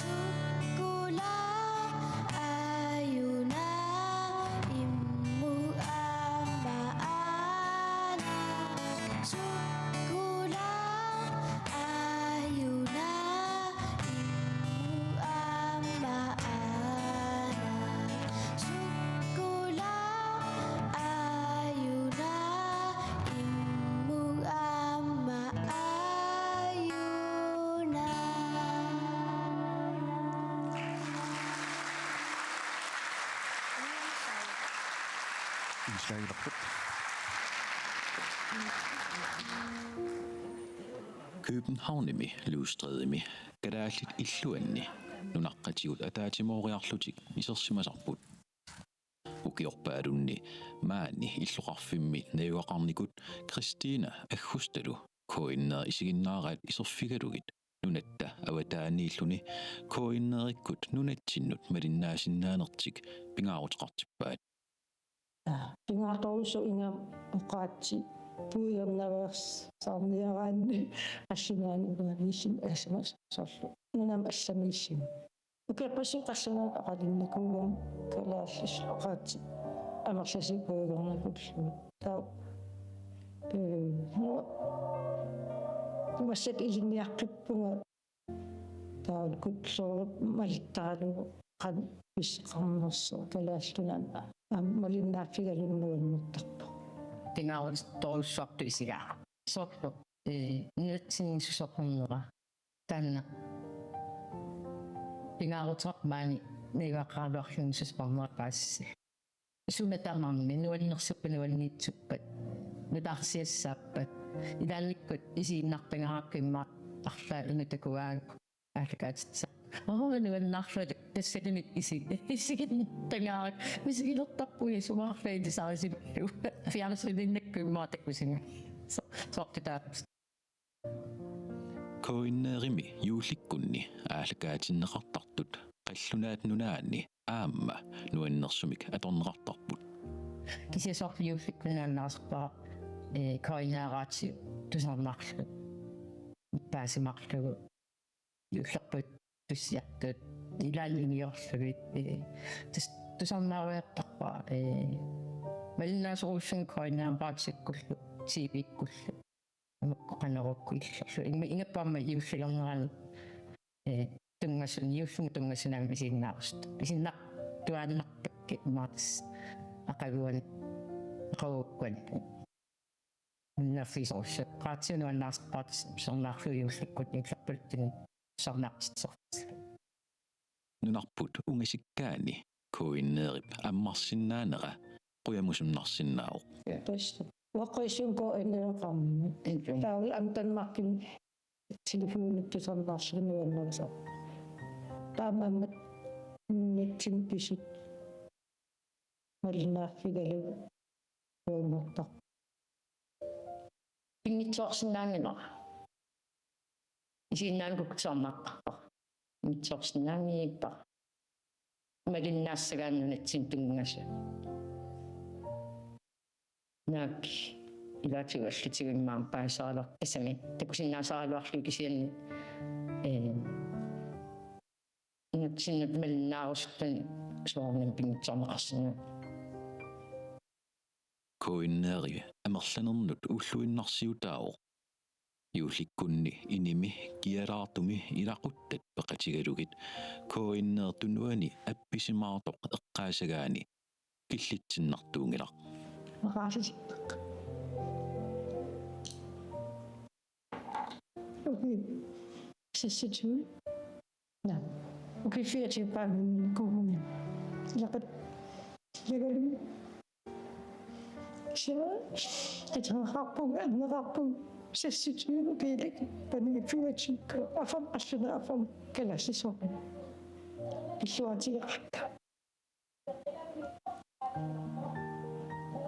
sukkulaaq, aajuna, immut aamma aana, sukkulaaq, aajuna, immut aamma aana, sukkulaaq, aajuna, immut aamma aajuna. Indslagilerput. Københavnimi Løvstrædemi kalaallit illuanni nunaqqatigut ataatsimooriarlutik isersimasarput. Ukiorpaalunni maani illoqarfimmi najugaqarnikut Kristina Aggustalu K N R isiginnaaraat iserfigalugit nunatta avataaniilluni KNR-ikkut nunatsinnut malinnaasinnaanertik pingaaruteqartippaat. Pingaartorujussuuvoq ingammik oqaatsit puigornaveersaarniaraanni assinaan unaaniissin assamas sorlu. Nunam assamiissin. Ukiorpassuit qarsanaa oqalinnakuugamik kalaallisut oqaatsit amerlasuut puigornakullugu. Taava, eh, nu-, massakkut ilinniaqqippunga taava kulturit malittaralugu qanoq pisseqarnersoq Kalaallit Nunaanni aamma malinnaaffigalugu nuannertarpoq. Pingaaruteqartorujussuartut isigaara. Soorlu, eh, nunatsinni susoqarnera. Taanna pingaaruteqarpoq maani najugaqaraluarluni susoqarnera paasissallugu. Suna tamarmi nuannersuppat nuanniitsuppat nutaarsiassaappat. Ilaannikkut isiinnartagaarakku immaqa arlaat una takugaakku aallakaatitseq. Oo, nuannaarlugu tassanilu isi-, isiinnartagaarakku. Misigilertarpugut sumaarlugu ilisarisillugu. Fjernsyninnakku immaqa takusinnga. So-, soorlu taava. KNR-imi juullikkunni aallakaatinneqartartut Qallunaat Nunaanni aamma nuannersumik atorneqartarput. Kisianni soorlu juullikkut nuannaartarpara, eh, KNR-ip tusarnaarlugu. Paasimarlugu. Juullerput tussiartut ilaanni ingiorlugit, eh, tus-, tusarnaariartarpara, eh, malinnaasorujussuarmik KNR-ikkullu, T V-kkullu. Aamma qanorukku illorlu. Imma ingammik aamma juullilernerani, eh, tunngasuni, juullimi tunngasuni aamma isiinnaarusuttut. Isiinnartuaannarpakkit immaqa tassa aqaguani, aqaguakkuani. Nuannerfigisorujussuuvoq. Qaatsi nuannaartarpara tassa tusarnaarlugu juullikkut juullerpuluttunik tusarnaartitseq. Nunarput ungasikkaani KNR-ip ammarsinnaanera qujamusunnarsinnaavoq. Ja, tassa. Uaqqissuunga KNR-eqarmat. Taavalu aamma Danmarkimi telefonit tusarnaarlugit nuannersoq. Taamaammat nunatsinni pisut malinnaaffigalugu nuannertarpoq. Pinngitsoorsinnaanngilara. Isiinnaanerup tusarnaartarpara. Pinngitsoorsinnaanngilara. Malinnaassagaanni nunatsinni tunngasut. Naak ilaatigut allatigut immaqa paasisaraluartut tassami. Takusinnaasaraluarlugit kisianni, eh, nunatsinnut malinnaarusuttuni soorunami pinngitsoorneqarsinnaavoq. KNR-i amerlanernut ulluinnarsiutaavoq. Juullikkunni inimi kialaartumi ilaquttat peqatigalugit KNR-ip tunuani appisimaartoq eqqaasagaani killitsinnartuunngilaq. Maqaasisippak. Okay. Seksogtyve. Nå. Okay, fireogtyve børn i kommunen. Jeg kan, jeg kan, så, jeg tror, har på, at jeg har på, seksogtyve, okay, det er ikke, men det er fireogtyve, og fem, og fem, og fem, kalder sig så. Det er fjorten, ja.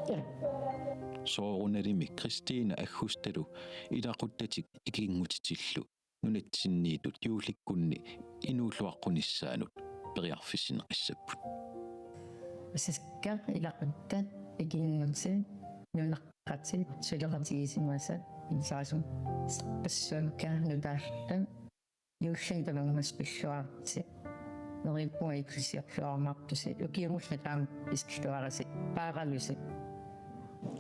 Ja. Soorunalimi Christine Aggustalu ilaquttatik ikinngutitillu nunatsinniittut juullikkunni inuulluaqqunissaannut periarfissinneqassapput. Asaskka ilaquttat ikinngutit nunaqqatit suleqatigisimasat ilisarisup passuakka nutaalluta juullimi tamangassaq pilluaritsi. Neriuppunga ikissiorluarumaartusi ukiumullu taama isilluarisi paaralusi.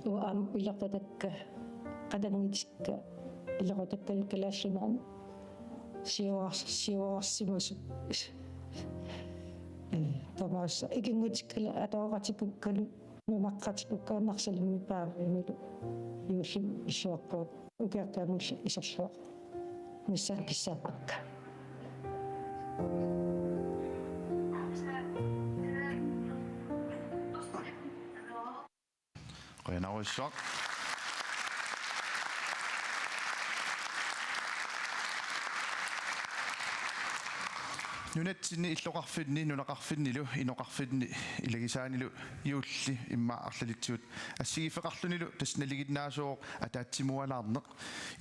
Uanga aamma ilaqutakka, qatanngutikka, ilaqutakkalu Kalaallit Nunaanni siuars-, siuarsimasut. Tamaasa ikinngutikkalu atooqatikkukkalu nunaqqatikkukkalu Narsarsuarmi paarimilu juullimi illuarput ukiortaamillu iserluarput. Missaa kissaappakka. Qujanarsuaq. Nunatsinni illoqarfinni, nunaqarfinnilu, inoqarfinni, ilagisaanilu juulli immaqa arlalitsigut assigiiffeqarlunilu tassa nalinginnaasuuvoq ataatsimualaarneq,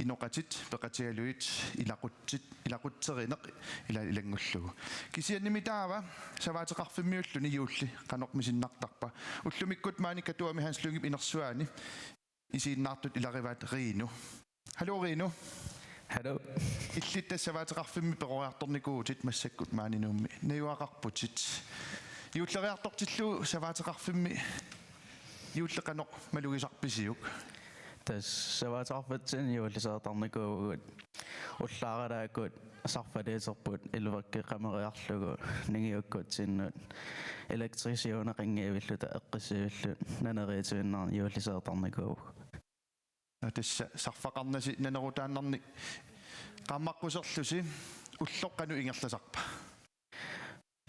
inoqatit, peqatigalugit, ilaqutsit, ilaqutterineq, ila ilanngullugu. Kisiannimi taava savaateqarfimmiulluni juulli qanoq misinnartarpa? Ullumikkut maani Katuami Hans Lyngep inersuaani isiginnaartut ilagivaat Riinu. Hallo Riinu. Hallo. Illit tassa savaateqarfimmi peroriartornikuuvutit massakkut maani Nuummi. Najugaqarputit. Juulleriartortillugu savaateqarfimmi juulli qanoq malugisarpisiuk? Tassa savaateqarfitsinni juulliseertarnikuuvugut ullaaralaakkut sarfaliuterput ilveqqi qameriarlugu ningiukkutsinnut elektrisiuneqanngivilluta eqqissivilluta naneriitiinnarni juulliseertarnikuuvugut. Nå, tassa sarfaqarnasi nanerutaannarnik qaammaqquserlusi. Ulloq qanoq ingerlasarpa?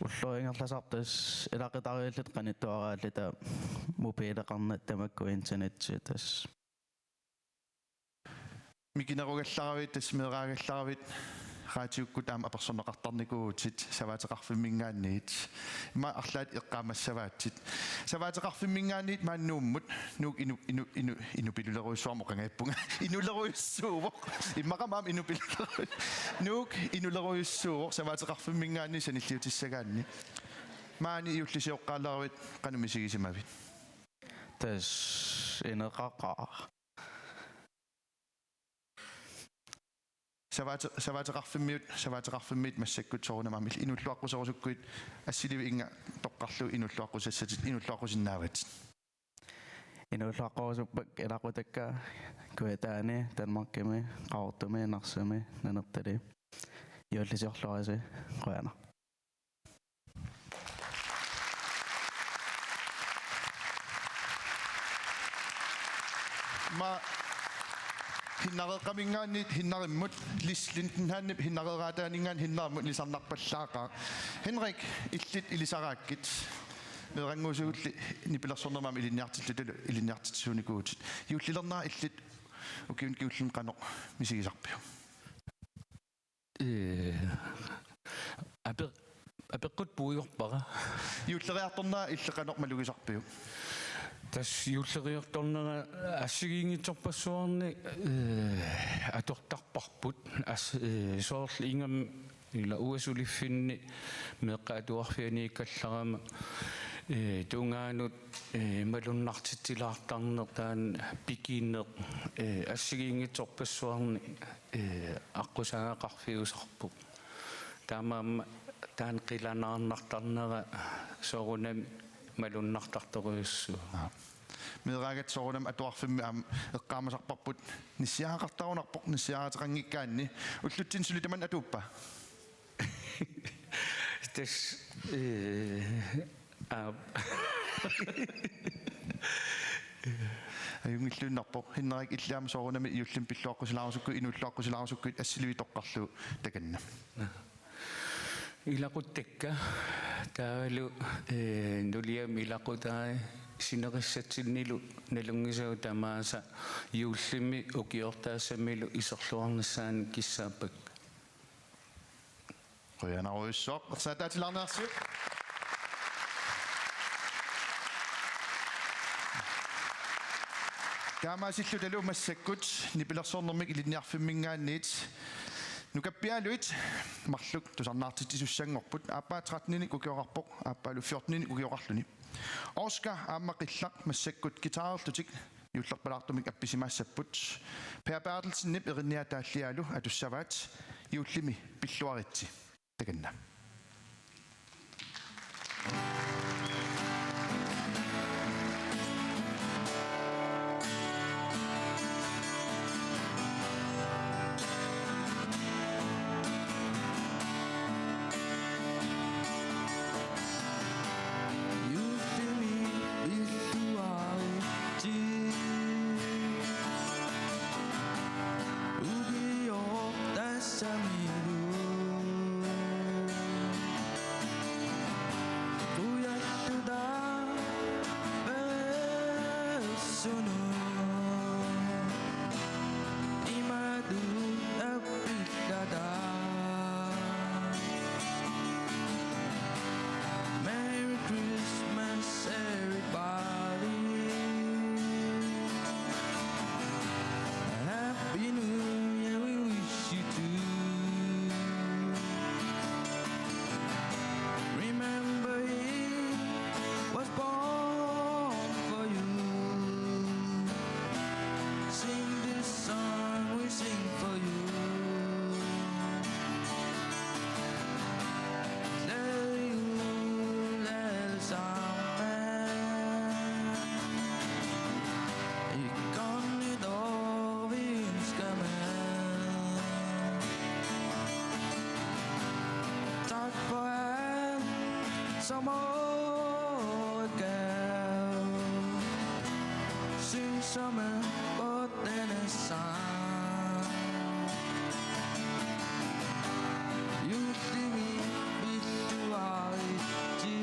Ulloq ingerlasarpoq tassa ilaqutariilluta qanittuaraalluta mobileqarnata tamakku internetsiutas. Mikinerugallaravit, tassa meeraagallaravit, raatiukkut aamma apersorneqartarnikuuvutit savaateqarfimminngaanniit. Immaqa arlaat eqqaamassavaatsit. Savaateqarfimminngaanniit maani Nuummut, Nuuk inu-, inu-, inu-, inupilulerujussuarmik oqanngippunga. Inulerujussuuvoq. Immaqa aamma inupiluleru-, Nuuk inulerujussuuvoq savaateqarfimminngaanniit sanilliutissagaanni. Maani juullisioqqaaleravit qanoq misigisimavit? Tassa ineqaqaaq. Savaate-, savaateqarfimmiut, savaateqarfimmiit massakkut soorunami aamma inuulluaqquserusukkuit, assilivit inga toqqarlugit inuulluaqqusassatit, inuulluaqqusinnaavatit? Inuulluaqqusuppakka ilaqutakka Kujataani, Danmarkimi, Qaqortumi, Narsami, Nanortali. Juullisiorluarisi, qujanaq. Aamma Hinnareeqqaminngaanniit Hinnarimmut, Lis Lindenhannip hinnareeraataaninngaanniit Hinnarimut ilisarnarpallaaqaaq. Henrik, illit ilisaraakkit. Meerannguusigulli nipilersornermi aamma ilinniartillutalu ilinniartitsisuunikuuvutit. Juullilernera illit ukiuni kingullerni qanoq misigisarpiuk? Ee, ape-, apeqqut puigorpara. Juulleriartornera illit qanoq malugisarpiuk? Tassa juulleriartornera assigiinngitsorpassuarni, ee, atortarparput. As-, ee, soorlu ingammik ila uanga suliffinni meeqqat atuarfianiikkallarama, ee, tungaanut, ee, malunnartitsilaartarneq taanna pikineq, ee, assigiinngitsorpassuarni, ee, aqqusagaqarfiusarpoq. Taamaammat taanna qilanaarnartarnera soorunami malunnartartorujussuuvoq. Aa. Meeraagatta soorunami atuarfimmi aamma eqqaamasarparput nissiaraqartarunarpoq nissiaraateqanngikkaanni. Ullutsinni suli tamanna atuuppa? Tassa, ee, aap. Ajunngilluinnarpoq. Hinnarik, illit aamma soorunami juullimi pilluaqqusilaarusukkuit, inuulluaqqusilaarusukkuit assilivit toqqarlugit takanna. Ilaquttakka taavalu, ee, nuliami ilaqutai sinerissatsinnilu nalunngisagut tamaasa juullimi ukiortaassamilu iserluarnissaannik kissaappakka. Qujanarujussuaq, ersaattaatilaarniarsiuk. Taamaasillutalu massakkut nipilersornermik ilinniarfimminngaanniit nukappialuit marluk tusarnaartitsisussanngorput, aappaa tretteninik ukioqarpoq, aappaalu fjorteninik ukioqarluni. Oscar aamma Qillaq massakkut guitarerlutik juullerpalaartumik appisimaassapput. Per Berthelsenip erinniaataalliaalu atussavaat. Juullimi pilluaritsi. Takanna. Juullimi pilluaritsi. Ukiortassamilu. Qujalluta pereersunut. Imatut appillata. Som old girl, syns som en båd, den er sang. Juullimi pilluaritsi.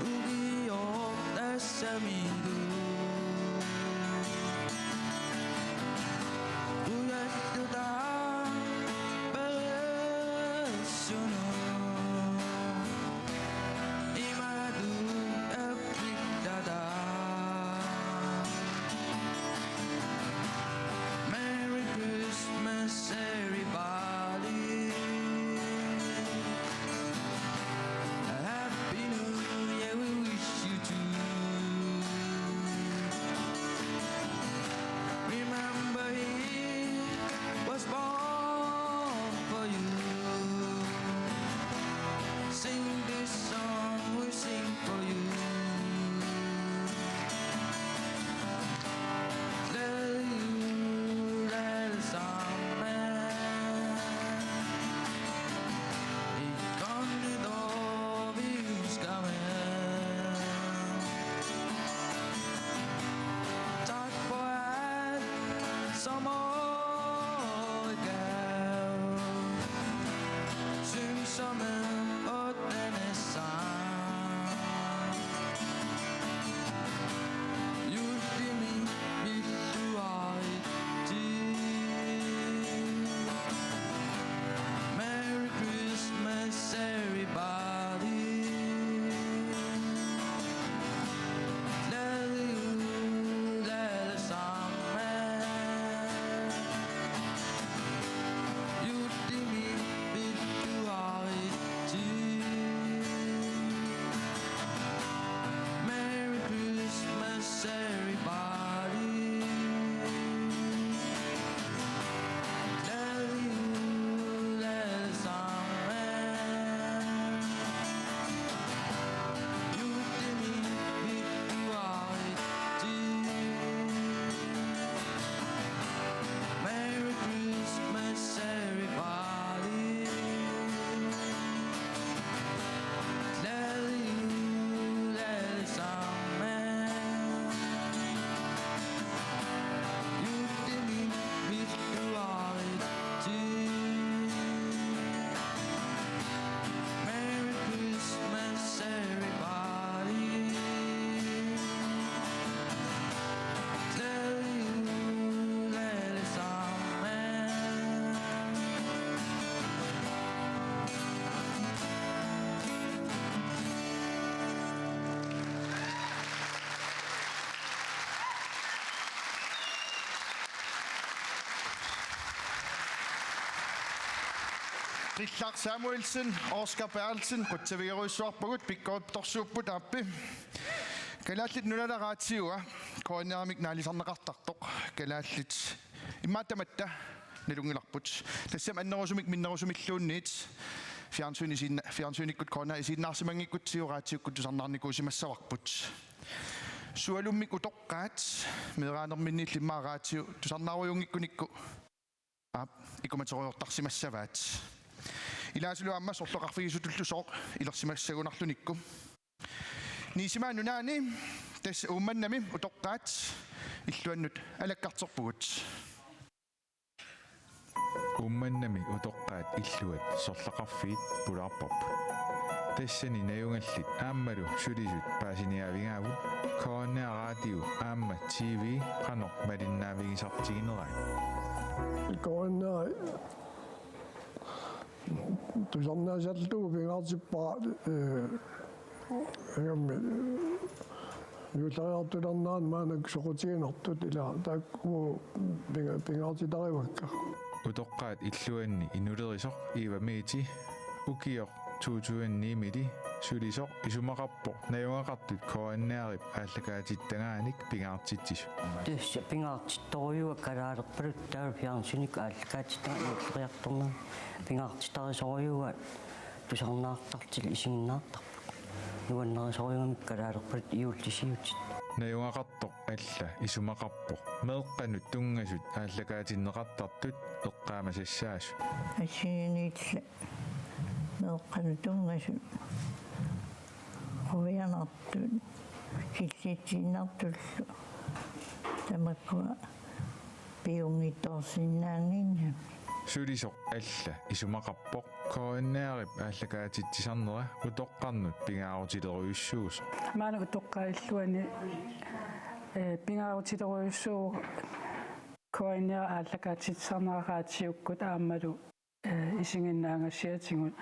Ukiortassamilu. Ujalluta pereersunut. Imaattoq eqqissaagut. Merry Christmas, everybody. Happy New Year, we wish you too. Remember, he was born for you. Sing this song, we sing for you. Tell you that it's a man. He gone with all these coming. Tak for alt, som old girl, syng som en båd, den er sang. Juullimi pilluaritsi. Merry Christmas, everybody. Glædelig jul alle sammen. Juullimi pilluaritsi. Merry Christmas, everybody. Glædelig jul alle sammen. Juullimi pilluaritsi. Merry Christmas, everybody. Glædelig jul alle sammen. Juullimi pilluaritsi. Merry Christmas, everybody. Glædelig jul alle sammen. Qillaq Samuelsen, Oscar Berthelsen, qutsavigerujussuarpagut, pikkorittorsuupput aappi. Kalaallit Nunaata Raatiua K N R-imik naalisarneqartartoq, kalaallit immaqa tamatta nalunngilarput. Tassami annerusumik minnerusumilluunniit fjernsyni isiinna-, fjernsynikkut K N R isiinnaarsimanngikkutsigit raatiukkut tusarnaarnikuusimassavarput. Sualummik utoqqaat, meeraanerminniilli immaqa raatiu tusarnaarujunnginnikku, aap, ikumateriortarsimassavaat. Ilaasulu aamma sorleqarfigisutullu sooq ilersimassagunarlunikku. Nissimaat Nunaanni, tassa Uummannami utoqqaat illuannut alakkarterpugut. Uummannami utoqqaat illuat sorleqarfiit pulaarparput. Tassani najugallit aammalu sulisut paasiniaavigaavut, K N R Raatiu aamma T V qanoq malinnaavigisartigineraat. K N R tusarnaasarlugu pingaartippara, ee, Aamma juulleriartulernerani maannakkut soqutiginartut, ila taakku pinga-, pingaartitarivakka. Utoqqaat illuanni inulerisoq Eva Meeti ukioq to tusind ni-mili sulisoq isumaqarpoq najugaqartut K N R-ip aallakaatittagaanik pingaartitsisut. Tassa pingaartittorujuuvoq kalaalerpaluttoq taava fjernsynikkut aallakaatittagaq juulleriartornerani pingaartitarisorujuuvoq. Tusarnaartartut isiginnaartarput. Nuannarisorujussuugamik kalaalerpaluttoq juullisiutit. Najugaqartoq alla isumaqarpoq meeqqanut tunngasut aallakaatinneqartartut eqqaamasassaasut. Assigiinngitsut Meeqqanut tunngasut, quianartut, killitsiinnartullu, tamakkua piunngitsoorsinnaannginnami. Sulisoq alla isumaqarpoq K N R-ip aallakaatitsisarnera utoqqarnut pingaarutilerujussuusoq. Maanna utoqqaat illuanni, eh, pingaarutilerujussuuvoq K N R aallakaatitsisarnera raatiukkut aammalu, eh, isiginnaagassiatigut.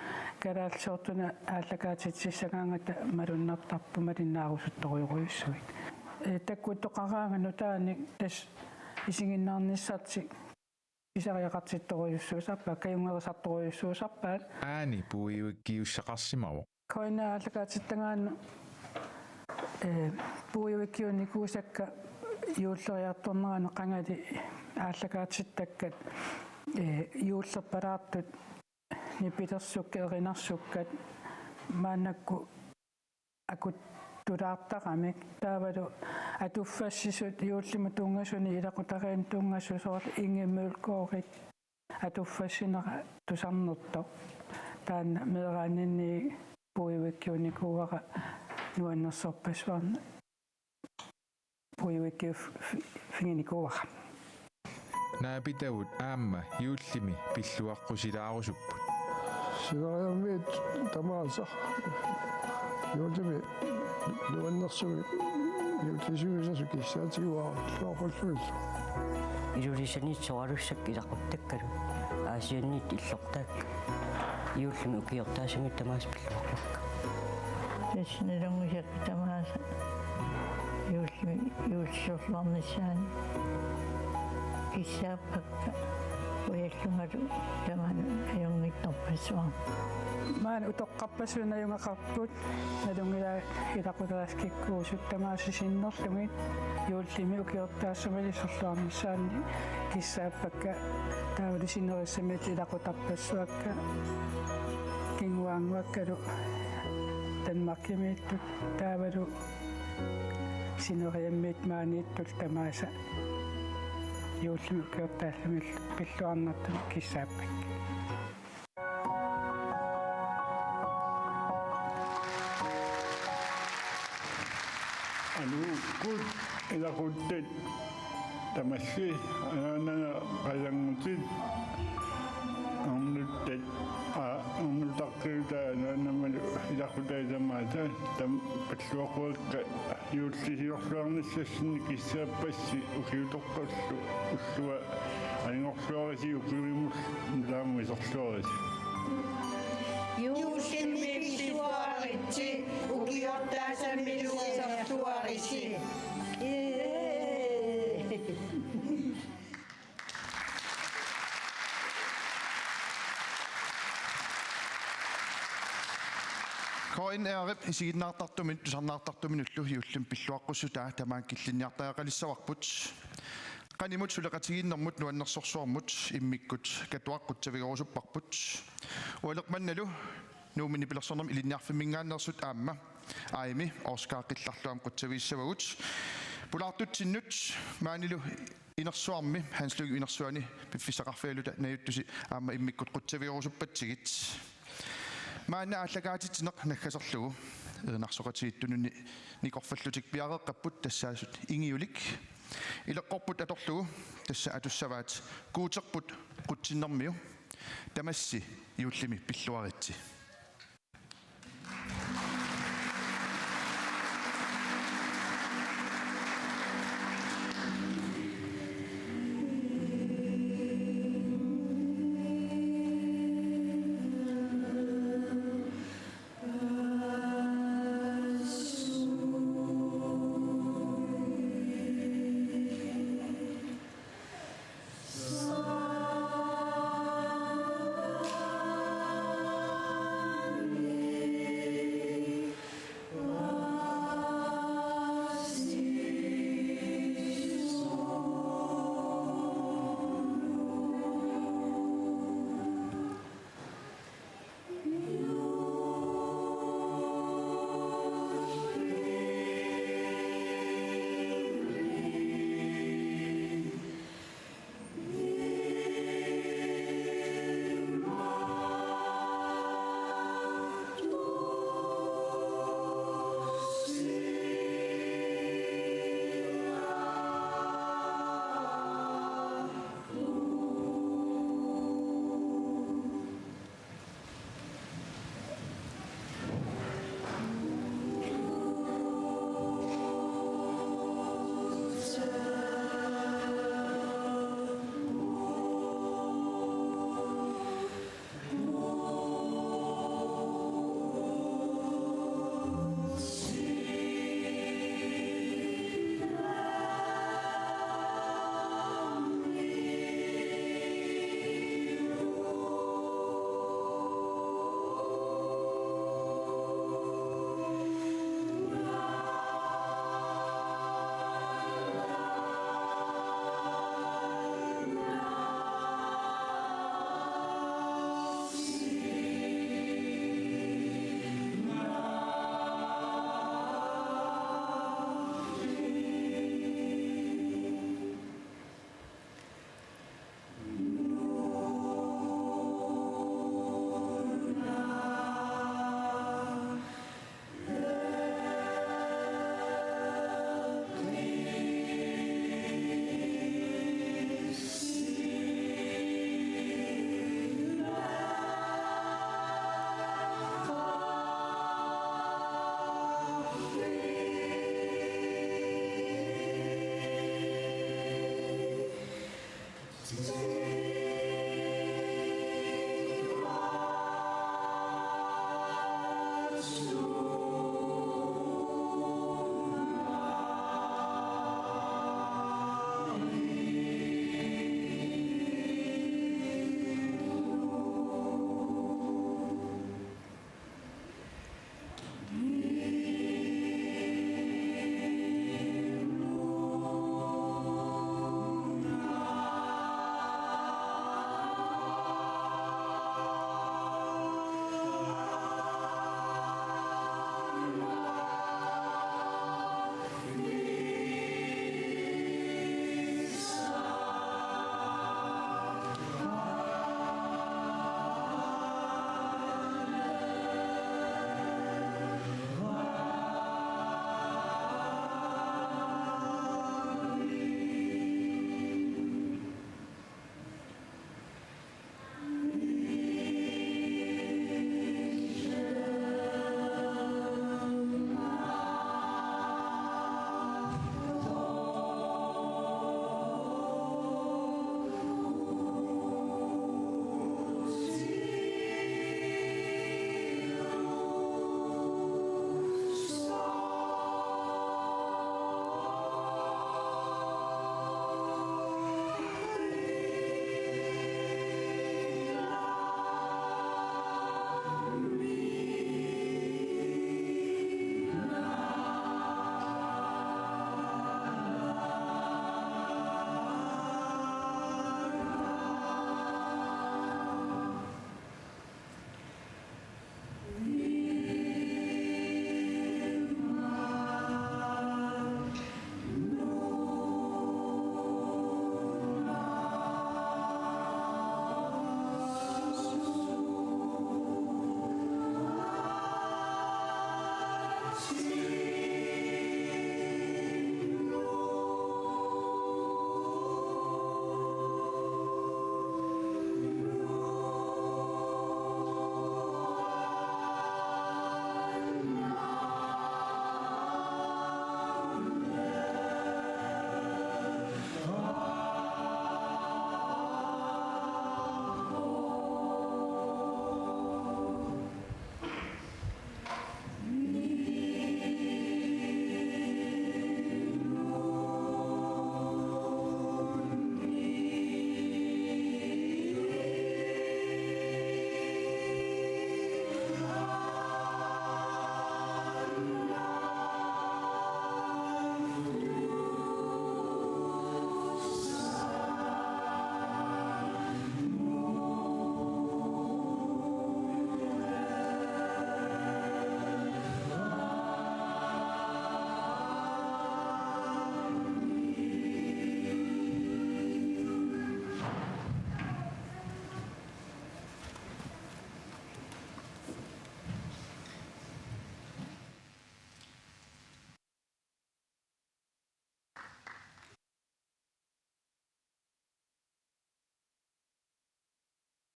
Kalaallisoortunut aallakaatitsissagaangata malunnartarpoq malinnaarusuttorujorujussuit. Eh, takkuttoqaraangat nutaanik tassa isiginnaarnissartik pisariaqartittorujussuusarpaat, kajunngerisartorujussuusarpaat. Aani puiuikkiussaqarsimavoq. K N R aallakaatitsigaanni, eh, puiuikkiunnikuusakka juulleriartornerani qangali aallakaatittakkat, eh, juullerpalaartut nipilersukkat, erinarsukkat maannakkut akuttulaartaramik. Taavalu atuffassisut juullimut tunngasunik ilaqutariinnut tunngasunik soorlu Inge Mølgaardip atuffassinera tusarnertoq. Taanna meeraanninni puiuikkiunnikuuara nuannersorpassuarnik puiuikkiuffiginikuuara. Naapitavut aamma juullimi pilluaqqusilaarusupput. Sineriammiit tamaasa juullimi nuannersumik juullisiuisasu kissaatigaara pilluaqqullugillu. Ilulissaniit soralussakka ilaquttakkalu. Aasianniit illortaakka. Juullimi ukiortaasumik tamaasa pilluaqquakka. Tassa nalunngisakka tamaasa juullimi juullisorluarnissaannik kissaappakka, uallungalu tamanut ajunngitsorpassuarnik. Maanna utoqqarpassuit najugaqarput, nalunngilaat ilaqutariinnut kikkuusut tamaasa sinnerlugit juullimi ukiortaasumili sorluarnissaannik kissaappakka, taavalu sinerissamiittut ilaqutarpassuakka, kinguaannguakkalu Danmarkimiittut, taavalu sineriammiit maaniittut tamaasa juullimi ukiortaasumillu pilluarnartumik kissaappakka. Aluukkut ilaquttat tamassi anaanaga qajanngutit arnuttat, aa, arnutaqqiutai anaanamalu ilaqutai tamaasa tam-, pilluaqquakka juullisiorluarnissassinnik kissaappassi ukiutoqqallu ullua ajunngorluarisi ukiumut nutaamut iserluarisi. Juullimi pilluaritsi ukiortaasumillu iserluarisi. K N R-ip isiginnaartartuminut tusarnaartartuminullu juullimi pilluaqqussutaa tamaanga killinniartariaqalissavarput. Qanimut suleqatigiinnermut nuannersorsuarmut immikkut Katuaq qutsavigerusupparput. Ualeq mannalu Nuummi nipilersornermi ilinniarfimminngaanneersut aamma Aimi Oscar Qillarlu aamma qutsavigissavagut. Pulaartutsinnut maanilu inersuarmi, Hans Lyngep inersuani piffissaqarfigaluta najuttusi aamma immikkut qutsavigerusuppatsigit. Maanna aallakaatitsineq naggaserlugu erinarsoqatigiittununni nikorfallutik piareeqqapput tassaasut Ingiulik. Ileqqorput atorlugu tassa atussavaat Guuterput qutsinnermiu. Tamassi juullimi pilluaritsi.